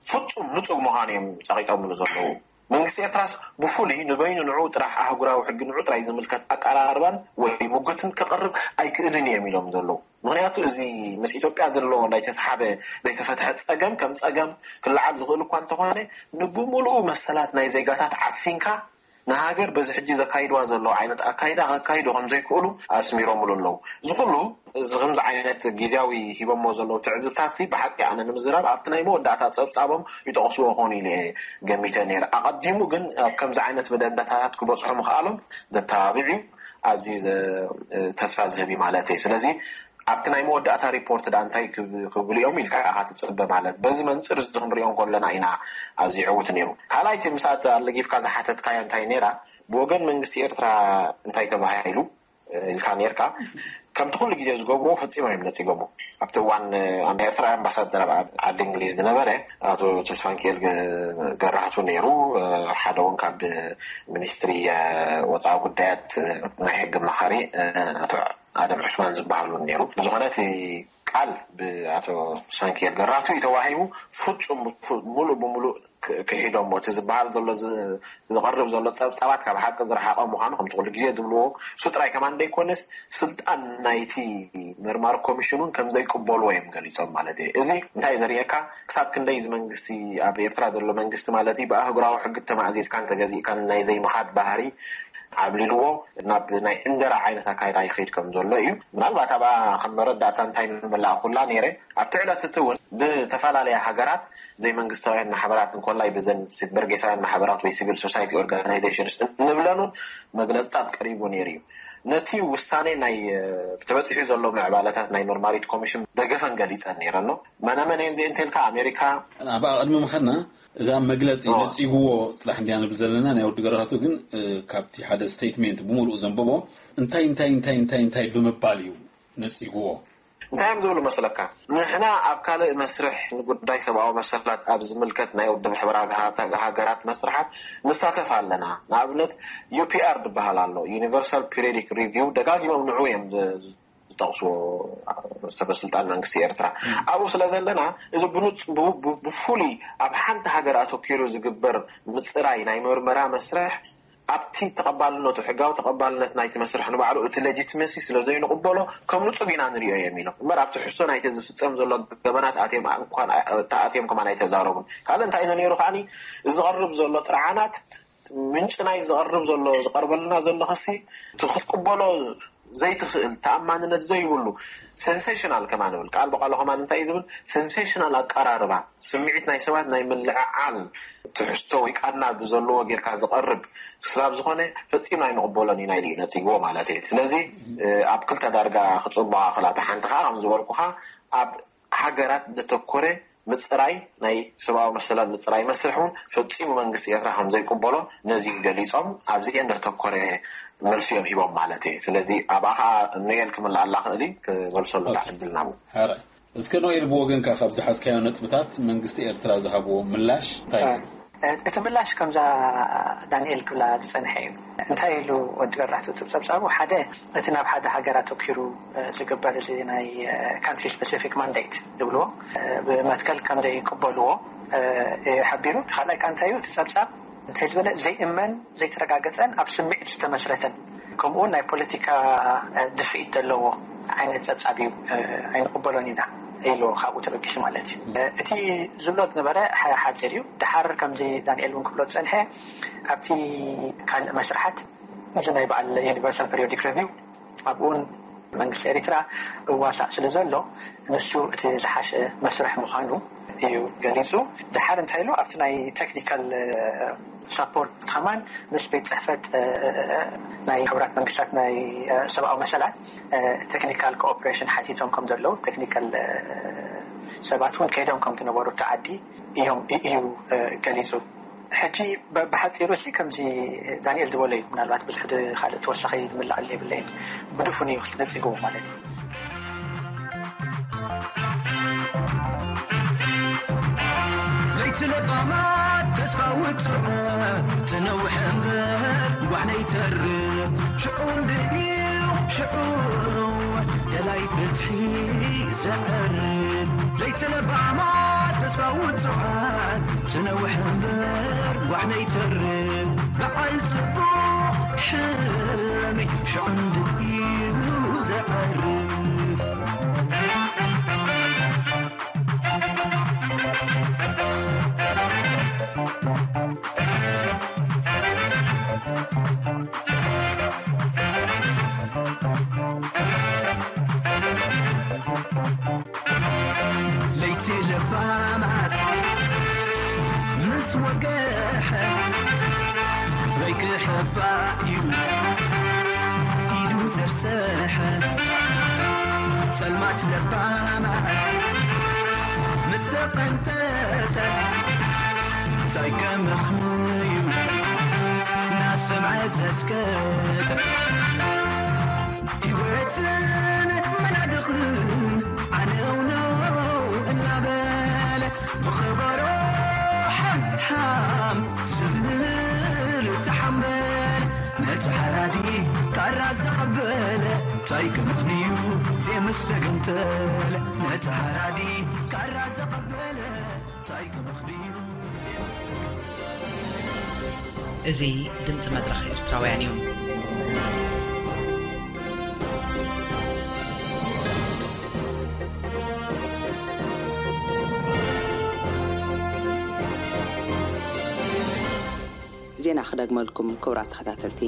ፍጹም ንጹግ ምዃኑ እዮም ጸቒጦምሉ ዘለዉ። መንግስቲ ኤርትራስ ብፍሉይ ንበይኑ ንዕኡ ጥራሕ ኣህጉራዊ ሕጊ ንዕኡ ጥራይ ዝምልከት ኣቀራርባን ወይ ሙግትን ከቕርብ ኣይክእልን እዮም ኢሎም ዘለዉ። ምኽንያቱ እዚ ምስ ኢትዮጵያ ዘሎ ናይ ተሰሓበ ናይ ተፈትሐ ጸገም ከም ጸገም ክለዓል ዝኽእል እኳ እንተኾነ ንብምሉኡ መሰላት ናይ ዜጋታት ዓፊንካ ንሃገር በዚ ሕጂ ዘካይድዋ ዘለዉ ዓይነት ኣካይዳ ከካይዱ ከም ዘይክእሉ ኣስሚሮምሉ ኣለዉ። እዚ ኩሉ እዚ ከምዚ ዓይነት ግዝያዊ ሂቦሞ ዘለዉ ትዕዝብታት ሲ ብሓቂ ኣነ ንምዝራብ ኣብቲ ናይ መወዳእታ ጸብጻቦም ይጠቕስዎ ክኾኑ ኢለ እየ ገሚተ ነይረ። ኣቐዲሙ ግን ኣብ ከምዚ ዓይነት መደምደታታት ክበጽሑ ምኽኣሎም ዘተባብዕ እዩ። ኣዝዩ ተስፋ ዝህብ እዩ ማለት እዩ። ስለዚ ኣብቲ ናይ መወዳእታ ሪፖርት ዳ እንታይ ክብሉ እዮም ኢልካ ኢኻ ትፅበ ማለት በዚ መንፅር እዚ ክንሪኦ ከለና ኢና ኣዝዩ ዕውት ነይሩ። ካልኣይቲ ምስኣ ኣለጊብካ ዝሓተትካያ እንታይ ነይራ ብወገን መንግስቲ ኤርትራ እንታይ ተባሂሉ ኢልካ ነርካ። ከምቲ ኩሉ ግዜ ዝገብርዎ ፈፂሞም እዮም ነፂጎሞ። ኣብቲ እዋን ናይ ኤርትራ ኣምባሳደር ኣብ ዓዲ እንግሊዝ ዝነበረ ኣቶ ተስፋንኪኤል ገራህቱ ነይሩ። ሓደ እውን ካብ ሚኒስትሪ ወፃኢ ጉዳያት ናይ ሕጊ ኣማኻሪ ኣቶ ኣደም ዑስማን ዝበሃሉ ነይሩ። ዝኾነ እቲ ቃል ብኣቶ ሳንኪኤል ገራህቱ እዩ ተዋሂቡ። ፍፁም ሙሉእ ብሙሉእ ክሒዶሞ እቲ ዝበሃል ዘሎ ዝቐርብ ዘሎ ፀብፃባት ካብ ሓቂ ዝረሓቐ ምዃኑ ከምቲ ኩሉ ግዜ ዝብልዎ እሱ ጥራይ ከማን ዘይኮነስ ስልጣን ናይቲ መርማሪ ኮሚሽን እውን ከም ዘይቅበልዎ እዮም ገሊፆም ማለት እዩ። እዚ እንታይ ዘርእየካ ክሳብ ክንደይ እዚ መንግስቲ ኣብ ኤርትራ ዘሎ መንግስቲ ማለት እዩ ብኣህጉራዊ ሕጊ ተማእዚዝካን ተገዚእካን ናይ ዘይምኻድ ባህሪ ዓብሊልዎ ናብ ናይ ዕንደራ ዓይነት ኣካይዳ ይኸይድ ከም ዘሎ እዩ። ምናልባት ኣብኣ ከም መረዳእታ እንታይ ምመላእኩላ ነይረ ኣብቲ ዕለት እቲ እውን ብተፈላለያ ሃገራት ዘይመንግስታውያን ማሕበራት እንኮላይ ብዘን በርጌሳውያን ማሕበራት ወይ ሲቪል ሶሳይቲ ኦርጋናይዜሽንስ እንብለን እውን መግለፅታት ቀሪቡ ነይሩ እዩ። ነቲ ውሳኔ ናይ ተበፂሑ ዘሎ ምዕባለታት ናይ መርማሪት ኮሚሽን ደገፈን ገሊፀን ነይረን። መነመን እየን እዚአን እንተልካ ኣሜሪካ። ኣብኣ ቅድሚ ምኻድና እዛ መግለፂ ነፂግዎ ጥራሕ እንዲያ ንብል ዘለና ናይ ወዲ ገራህቱ ግን ካብቲ ሓደ ስቴትሜንት ብምሉእ ዘንበቦ እንታይ እንታይ እንታይ እንታይ እንታይ ብምባል እዩ ነፂግዎ። እንታይ እዮም ዝብሉ መስለካ? ንሕና ኣብ ካልእ መስርሕ ንጉዳይ ሰብኣዊ መሰላት ኣብ ዝምልከት ናይ ውድብ ሕበራ ሃገራት መስርሓት ንሳተፍ ኣለና። ንኣብነት ዩፒኣር ዝበሃል ኣሎ፣ ዩኒቨርሳል ፒሪዮዲክ ሪቪው፣ ደጋጊሞም ንዑ እዮም ዝጠቕስዎ ሰበስልጣን መንግስቲ ኤርትራ። ኣብኡ ስለ ዘለና እዚ ብፍሉይ ኣብ ሓንቲ ሃገር ኣተኪሩ ዝግበር ምፅራይ ናይ ምርመራ መስርሕ ኣብቲ ተቐባልነቱ፣ ሕጋዊ ተቐባልነት ናይቲ መስርሕ ንባዕሉ፣ እቲ ሌጂቲመሲ ስለ ዘይንቕበሎ ከም ንጹግ ኢና ንሪኦ እዮም ኢሎም። እምበር ኣብቲ ሕሶ ናይቲ ዝፍጸም ዘሎ ገበናት ኣትዮም እንኳን ተኣትዮም ከማን ኣይተዛረቡን። ካልእ እንታይ ኢሉ ነይሩ ከዓኒ፣ እዚ ዝቐርብ ዘሎ ጥርዓናት፣ ምንጪ ናይ ዝቐርብ ዘሎ፣ ዝቐርበልና ዘሎ ክሲ፣ እቲ ክትቅበሎ ዘይትኽእል፣ ተኣማንነት ዘይብሉ፣ ሴንሴሽናል ከማን ንብል፣ ቃል ብቃሉ ከማን እንታይ እዩ ዝብል፣ ሴንሴሽናል ኣቀራርባ፣ ስምዒት ናይ ሰባት ናይ ምልዕዓል ትሕዝቶ ወይ ቃና ብዘለዎ ጌርካ ዝቐርብ ስላብ ዝኾነ፣ ፈጺምና ኣይንቕበሎን ኢና ኢሉ እዩ ነጺግዎ ማለት እዩ። ስለዚ ኣብ ክልተ ዳርጋ ክጽልዋ ክላተ፣ ሓንቲ ከዓ ከም ዝበልኩኻ፣ ኣብ ሃገራት ዘተኮረ ምጽራይ፣ ናይ ሰብኣዊ መሰላት ምጽራይ መስርሕ እውን ፈጺሙ መንግስቲ ኤርትራ ከም ዘይቅበሎ ነዚ ገሊጾም፣ ኣብዚኤን ዘተኮረ መልሲ እዮም ሂቦም ማለት እዩ። ስለዚ ኣብኣ ከዓ ኖኤል ክምልኣላ ክእል እዩ፣ ክመልሰሉ እታ ዕድል ናብኡ። ሕራይ። እስከ ኖኤል፣ ብወገንካ ካብ ዝሓዝካዮ ነጥብታት መንግስቲ ኤርትራ ዝሃብዎ ምላሽ እንታይ እዩ? እ፣ እቲ ምላሽ ከምዛ ዳንኤል ክብላ ዝጸንሐ እዩ። እንታይ ኢሉ ወዲ ገራህቱ እቲ ጸብጻቡ? ሓደ፣ እቲ ናብ ሓደ ሃገር ኣተኪሩ፣ እ፣ ዝግበር እዚ ናይ፣ እ፣ ካንትሪ ስፔሲፊክ ማንዴት ዝብልዎ፣ እ፣ ብመትከል ከም ዘይቅበልዎ፣ እ፣ እዩ ሓቢሩ። እቲ ካልኣይ ከኣ እንታይ እዩ? እቲ ጸብጻብ እንታይ ዝበለ? ዘይእመን፣ ዘይተረጋገጸን ኣብ ስምዒት ዝተመስረተን፣ ከምኡውን ናይ ፖለቲካ፣ እ፣ ድፍኢት ዘለዎ ዓይነት ጸብጻብ እዩ፣ እ፣ ኣይንቕበሎን ኢና ኢሉ ካብኡ ተበጊሱ ማለት እዩ። እ፣ እቲ ዝብሎ ዝነበረ ሓ-፣ ሓጺር እዩ። ደሓር ከምዚ ዳንኤል እውን ክብሎ ዝጸንሐ፣ ኣብቲ ካልእ መስርሓት፣ እዚ ናይ በዓል ዩኒቨርሳል ፐሪዮዲክ ሪቪው፣ ኣብኡ እውን መንግስቲ ኤሪትራ እዋሳእ ስለ ዘሎ፣ ንሱ እቲ ዝሓሸ መስርሕ ምዃኑ እዩ ገሊጹ። ደሓር እንታይ ኢሉ? ኣብቲ ናይ ቴክኒካል፣ እ፣ ሳፖርት ከማን ምስ ቤት ጽሕፈት፣ እ፣ ናይ ሕቡራት መንግስታት ናይ፣ እ፣ ሰብኣዊ መሰላት፣ እ፣ ቴክኒካል ኮኦፕሬሽን ሓቲቶም ከም ዘለዉ፣ ቴክኒካል፣ እ፣ ሰባት እውን ከይዶም ከም ዝነበሩ እቲ ዓዲ እዮም፣ እ-፣ እዩ፣ እ፣ ገሊጹ። ሕጂ ብ-፣ ብሓጺሩ እዚ ከምዚ ዳንኤል ዝበሎ እዩ። ምናልባት ብዙሕ ድ-፣ ካልእ ተወሳኺ ዝምልኣሉ የብለይን። ብድፉን እዩ ነጺግዎ ማለት እዩ። ለይቲ ለባማት ተስፋ ውጹዕ ትነውሕ እምበር ጓሕ ነይተርፍ ሽዑ እንድዩ ሽዑ ደላይ ፍትሒ ዘዕርፍ ለይቲ ለባማት ተስፋ ውጹዓት ትነውሕ እምበር ጓሕ ነይተርፍ በዓል ጽቡቕ ሕልሚ ሽዑ እንድዩ ዘዕርፍ። ለይቲ ለባማት ምስ ወገሐ ወይ ክሕባእ እዩ ኢዱ ዘርሰሐ ጸልማት ለባማት ምስ ተቐንጠጠ ታይ ከምኽንዩ ናሰምዐ ዘስከተ ህይወትን መናድኽን ኣነውነው እናበለ ብኸበሮ ሓምሓም ዝብል ተሓምበለ ነቲ ሓራዲ ካራ ዘቐበለ ታይ ከምኽንዩ ዜምስተገምተለ ነቲ ሓራዲ ካራ ዘቐበለ ታይ ከምኽንዩ ዜምስተገምተለ እዚ ድምፂ መድረኽ ኤርትራውያን እዩ። ዜና ክደግመልኩም ክቡራት ተኸታተልቲ።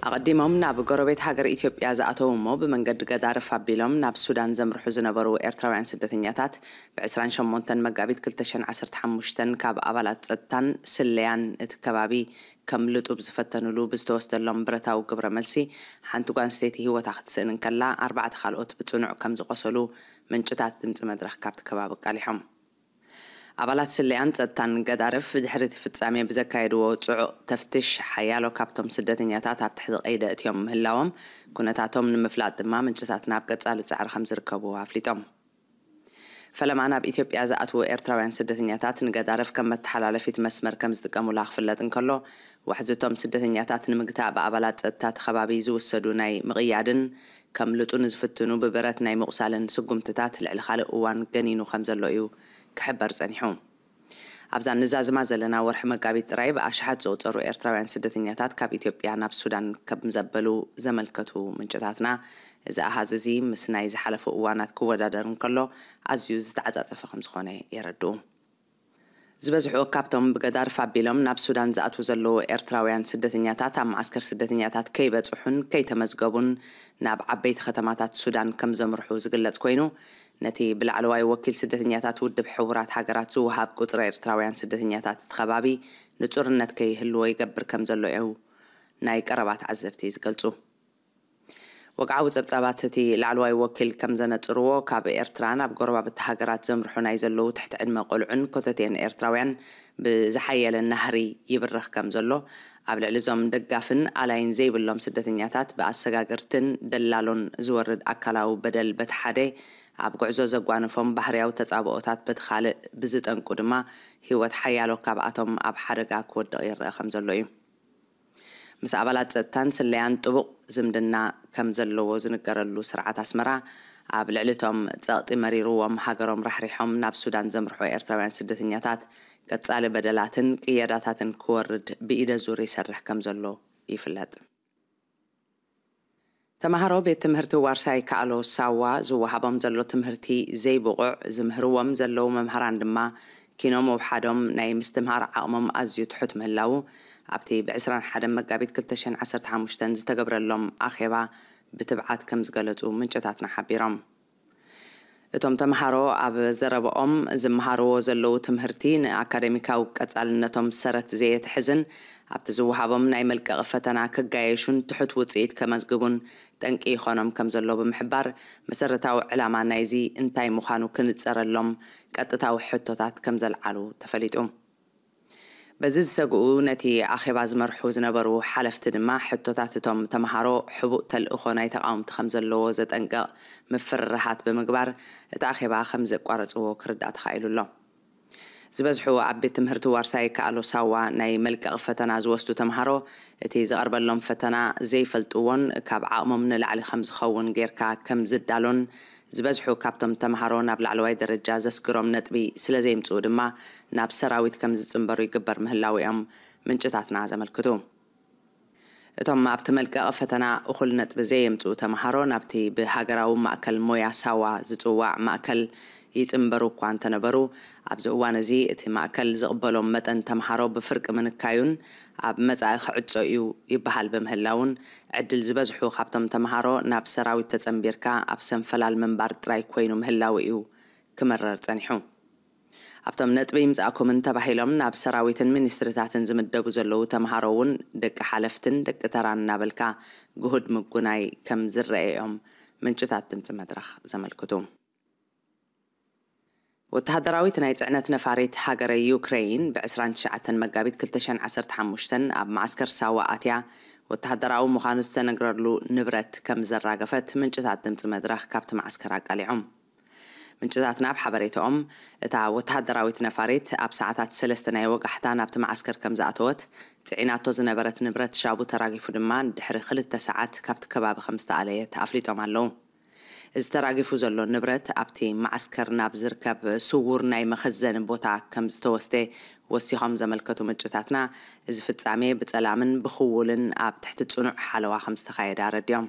ኣቐዲሞም ናብ ጎረቤት ሃገር ኢትዮጵያ ዝኣተዉ እሞ ብመንገዲ ገዳርፍ ኣቢሎም ናብ ሱዳን ዘምርሑ ዝነበሩ ኤርትራውያን ስደተኛታት ብ ዕስራን ሸሞንተን መጋቢት ክልተ ሽሕን ዓሰርተ ሓሙሽተን ካብ ኣባላት ጸጥታን ስለያን እቲ ከባቢ ከምልጡ ብዝፈተኑሉ ብዝተወስደሎም ብረታዊ ግብረ መልሲ ሓንቲ ጓል ኣንስተይቲ ህይወታ ክትስእን እንከላ ኣርባዕተ ካልኦት ብጽኑዕ ከም ዝቖሰሉ ምንጭታት ድምጺ መድረኽ ካብቲ ከባቢ ኣቃሊሖም። ኣባላት ስለያን ጸጥታን ገዳርፍ ድሕሪ እቲ ፍጻሜ ብዘካየድዎ ጽዑቕ ተፍትሽ ሓያሎ ካብቶም ስደተኛታት ኣብ ትሕቲ ቀይዲ ኣእትዮም ምህላዎም ኩነታቶም ንምፍላጥ ድማ ምንጭታትና ኣብ ቀጻሊ ጻዕሪ ከም ዝርከቡ ኣፍሊጦም። ፈለማ ናብ ኢትዮጵያ ዝኣትዉ ኤርትራውያን ስደተኛታት ንገዳርፍ ከም መተሓላለፊት መስመር ከም ዝጥቀሙላ ክፍለጥ እንከሎ፣ ዋሕዚ እቶም ስደተኛታት ንምግታእ ብኣባላት ጸጥታ እቲ ከባቢ ዝውሰዱ ናይ ምቕያድን ከምልጡ ንዝፍትኑ ብብረት ናይ ምቑሳልን ስጉምትታት ልዕሊ ካልእ እዋን ገኒኑ ከም ዘሎ እዩ ክሕበር ጸኒሑ። ኣብዛ ንዛዝማ ዘለና ወርሒ መጋቢት ጥራይ ብኣሽሓት ዝቑጸሩ ኤርትራውያን ስደተኛታት ካብ ኢትዮጵያ ናብ ሱዳን ከም ዘበሉ ዘመልከቱ ምንጭታትና፣ እዚ ኣሃዝ እዚ ምስ ናይ ዝሓለፉ እዋናት ክወዳደር እንከሎ ኣዝዩ ዝተዓጻጸፈ ከም ዝኾነ የረድኡ። ዝበዝሑ ካብቶም ብገዳርፍ ኣቢሎም ናብ ሱዳን ዝኣትዉ ዘለዉ ኤርትራውያን ስደተኛታት ኣብ መዓስከር ስደተኛታት ከይበጽሑን ከይተመዝገቡን ናብ ዓበይቲ ከተማታት ሱዳን ከም ዘምርሑ ዝግለጽ ኮይኑ፣ ነቲ ብላዕለዋይ ወኪል ስደተኛታት ውድብ ሕቡራት ሃገራት ዝወሃብ ቁጽሪ ኤርትራውያን ስደተኛታት እቲ ከባቢ ንጹርነት ከይህልዎ ይገብር ከም ዘሎ እዩ ናይ ቀረባ ተዓዘብቲ ዝገልጹ። ወግዓዊ ጸብጻባት እቲ ላዕለዋይ ወኪል ከም ዘነጽርዎ፣ ካብ ኤርትራ ናብ ጎረባብቲ ሃገራት ዘምርሑ ናይ ዘለዉ ትሕቲ ዕድመ ቆልዑን ኮተቴን ኤርትራውያን ብዝሓየለ ናህሪ ይብርኽ ከም ዘሎ፣ ኣብ ልዕሊ እዞም ደጋፍን ኣላይን ዘይብሎም ስደተኛታት ብኣሰጋገርትን ደላሎን ዝወርድ ኣካላዊ በደል በቲ ሓደ፣ ኣብ ጉዕዞ ዘጓንፎም ባህርያዊ ተጻብኦታት በቲ ካልእ ብዝጠንቁ ድማ ህይወት ሓያሎ ካብኣቶም ኣብ ሓደጋ ክወድቕ ይረአ ከም ዘሎ እዩ። ምስ ኣባላት ጸጥታን ስለያን ጥቡቕ ዝምድና ከም ዘለዎ ዝንገረሉ ስርዓት ኣስመራ፣ ኣብ ልዕሊ እቶም ጸቕጢ መሪርዎም ሃገሮም ራሕሪሖም ናብ ሱዳን ዘምርሑ ኤርትራውያን ስደተኛታት ቀጻሊ በደላትን ቅየዳታትን ክወርድ ብኢደ ዙር ይሰርሕ ከም ዘሎ ይፍለጥ። ተማሃሮ ቤት ትምህርቲ ዋርሳይ ከኣሎ ሳዋ ዝወሃቦም ዘሎ ትምህርቲ ዘይብቑዕ፣ ዝምህርዎም ዘለዉ መምሃራን ድማ ኪኖ ምውሓዶም ናይ ምስትምሃር ዓቕሞም ኣዝዩ ትሑት ምህላዉ ኣብቲ ብ ዕስራን ሓደን መጋቢት ክልተ ሽሕን ዓሰርተ ሓሙሽተን ዝተገብረሎም ኣኼባ ብትብዓት ከም ዝገለጹ ምንጭታትና ሓቢሮም። እቶም ተምሃሮ ኣብ ዘረባኦም ዝመሃርዎ ዘለዉ ትምህርቲ ንኣካደሚካዊ ቀጻልነቶም ሰረት ዘየትሕዝን ኣብቲ ዝወሃቦም ናይ መልቀቒ ፈተና ክጋየሹን ትሑት ውጽኢት ከመዝግቡን ጠንቂ ይኾኖም ከም ዘሎ ብምሕባር፣ መሰረታዊ ዕላማ ናይዚ እንታይ ምዃኑ ክንጸረሎም ቀጥታዊ ሕቶታት ከም ዘልዓሉ ተፈሊጡ። በዚ ዝሰግኡ ነቲ ኣኼባ ዝመርሑ ዝነበሩ ሓለፍቲ ድማ፣ ሕቶታት እቶም ተምሃሮ ሕቡእ ተልእኾ ናይ ተቓወምቲ ከም ዘለዎ ዘጠንቅቕ ምፍርራሃት ብምግባር፣ እቲ ኣኼባ ከም ዘቋረጽዎ ክርዳእ ተኻኢሉ ኣሎ። ዝበዝሑ ኣብ ቤት ትምህርቲ ዋርሳይ ከኣሎ ሳዋ ናይ መልቀቒ ፈተና ዝወስዱ ተምሃሮ፣ እቲ ዝቐርበሎም ፈተና ዘይፈልጥዎን ካብ ዓቕሞም ንላዕሊ ከም ዝኸውን ጌርካ ከም ዝዳሎን፣ ዝበዝሑ ካብቶም ተምሃሮ ናብ ላዕለዋይ ደረጃ ዘስግሮም ነጥቢ ስለ ዘየምጽኡ ድማ ናብ ሰራዊት ከም ዝጽንበሩ ይግበር ምህላዉ እዮም ምንጭታትና ዘመልክቱ። እቶም ኣብቲ መልቀቒ ፈተና እኹል ነጥቢ ዘየምጽኡ ተምሃሮ ናብቲ ብሃገራዊ ማእከል ሞያ ሳዋ ዝጽዋዕ ማእከል ይጽንበሩ እኳ እንተነበሩ፣ ኣብዚ እዋን እዚ እቲ ማእከል ዝቕበሎም መጠን ተምሃሮ ብፍርቂ ምንካዩን ኣብ መጻኢ ክዕጾ እዩ ይበሃል ብምህላዉን፣ ዕድል ዝበዝሑ ካብቶም ተምሃሮ ናብ ሰራዊት ተጸንቢርካ ኣብ ሰንፈላል ምንባር ጥራይ ኮይኑ ምህላዉ እዩ ክምረር ጸኒሑ። ኣብቶም ነጥቢ ይምጻእኩምን ተባሂሎም ናብ ሰራዊትን ሚኒስትሪታትን ዝምደቡ ዘለዉ ተምሃሮ እውን ደቂ ሓለፍትን ደቂ ተራን እናበልካ ግሁድ ምጉናይ ከም ዝረኣዮም ምንጭታት ድምፂ መድረኽ ዘመልክቱ። ወተሃደራዊት ናይ ጽዕነት ነፋሪት ሃገረ ዩክረይን ብ ዕስራን ትሽዓተን መጋቢት ክልተ ሽሕን ዓሰርተ ሓሙሽተን ኣብ መዓስከር ሳዋ ኣትያ ወተሃደራዊ ምዃኑ ዝተነግረሉ ንብረት ከም ዘራገፈት ምንጭታት ድምፂ መድረኽ ካብቲ መዓስከር ኣቃሊዖም። ምንጭታትና ኣብ ሓበሬታኦም፣ እታ ወተሃደራዊት ነፋሪት ኣብ ሰዓታት ሰለስተ ናይ ወጋሕታ ናብቲ መዓስከር ከም ዝኣተወት፣ ጽዒናቶ ዝነበረት ንብረት ሻቡ ተራጊፉ ድማ ድሕሪ ክልተ ሰዓት ካብቲ ከባቢ ከም ዝተኣለየት ኣፍሊጦም ኣለዉ። እዚ ተራጊፉ ዘሎ ንብረት ኣብቲ መዓስከር ናብ ዝርከብ ስዉር ናይ መኸዘኒ ቦታ ከም ዝተወስደ ወሲኾም ዘመልከቱ ምንጭታትና፣ እዚ ፍጻሜ ብጸላምን ብኽውልን ኣብ ትሕቲ ጽኑዕ ሓለዋ ከም ዝተኻየደ ኣረዲኦም።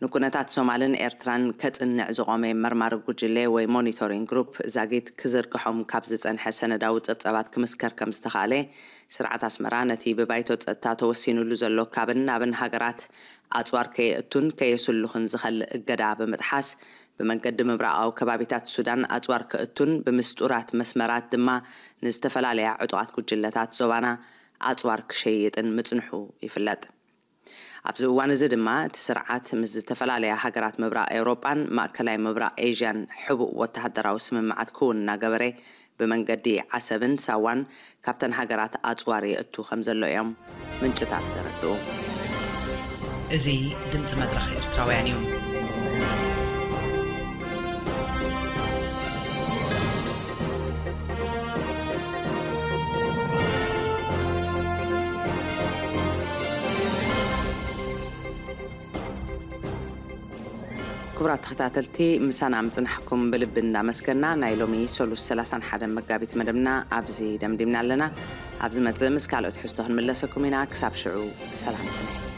ንኩነታት ሶማልን ኤርትራን ከጽንዕ ዝቖመ መርማሪ ጉጅለ ወይ ሞኒቶሪንግ ግሩፕ ዛጊት ክዝርግሖም ካብ ዝጸንሐ ሰነዳዊ ጸብጻባት ክምስከር ከም ዝተኻእለ፣ ስርዓት ኣስመራ ነቲ ብባይቶ ጸጥታ ተወሲኑሉ ዘሎ ካብን ናብን ሃገራት ኣጽዋር ከየእቱን ከየስልኹን ዝኸልእ እገዳ ብምጥሓስ፣ ብመንገዲ ምብራቓዊ ከባቢታት ሱዳን ኣጽዋር ከእቱን ብምስጡራት መስመራት ድማ ንዝተፈላለያ ዕጡቓት ጉጅለታት ዞባና ኣጽዋር ክሸይጥን ምጽንሑ ይፍለጥ። ኣብዚ እዋን እዚ ድማ እቲ ስርዓት ምስ ዝተፈላለያ ሃገራት ምብራቕ ኤውሮጳን ማእከላይ ምብራቕ ኤዥያን ሕቡእ ወተሃደራዊ ስምምዓት ክውን እናገበረ ብመንገዲ ዓሰብን ሳዋን ካብተን ሃገራት ኣጽዋር የእቱ ከም ዘሎ እዮም ምንጭታት ዘረድኡ። እዚ ድምፂ መድረኽ ኤርትራውያን እዩ። ክቡራት ተኸታተልቲ፣ ምሳና ምጽናሕኩም ብልቢ እንዳመስገና፣ ናይ ሎሚ ሰሉስ ሰላሳን ሓደን መጋቢት መደብና ኣብዚ ደምዲምና ኣለና። ኣብ ዝመጽእ ምስ ካልኦት ሕዝቶ ክንምለሰኩም ኢና። ክሳብ ሽዑ ብሰላም ኩኑ።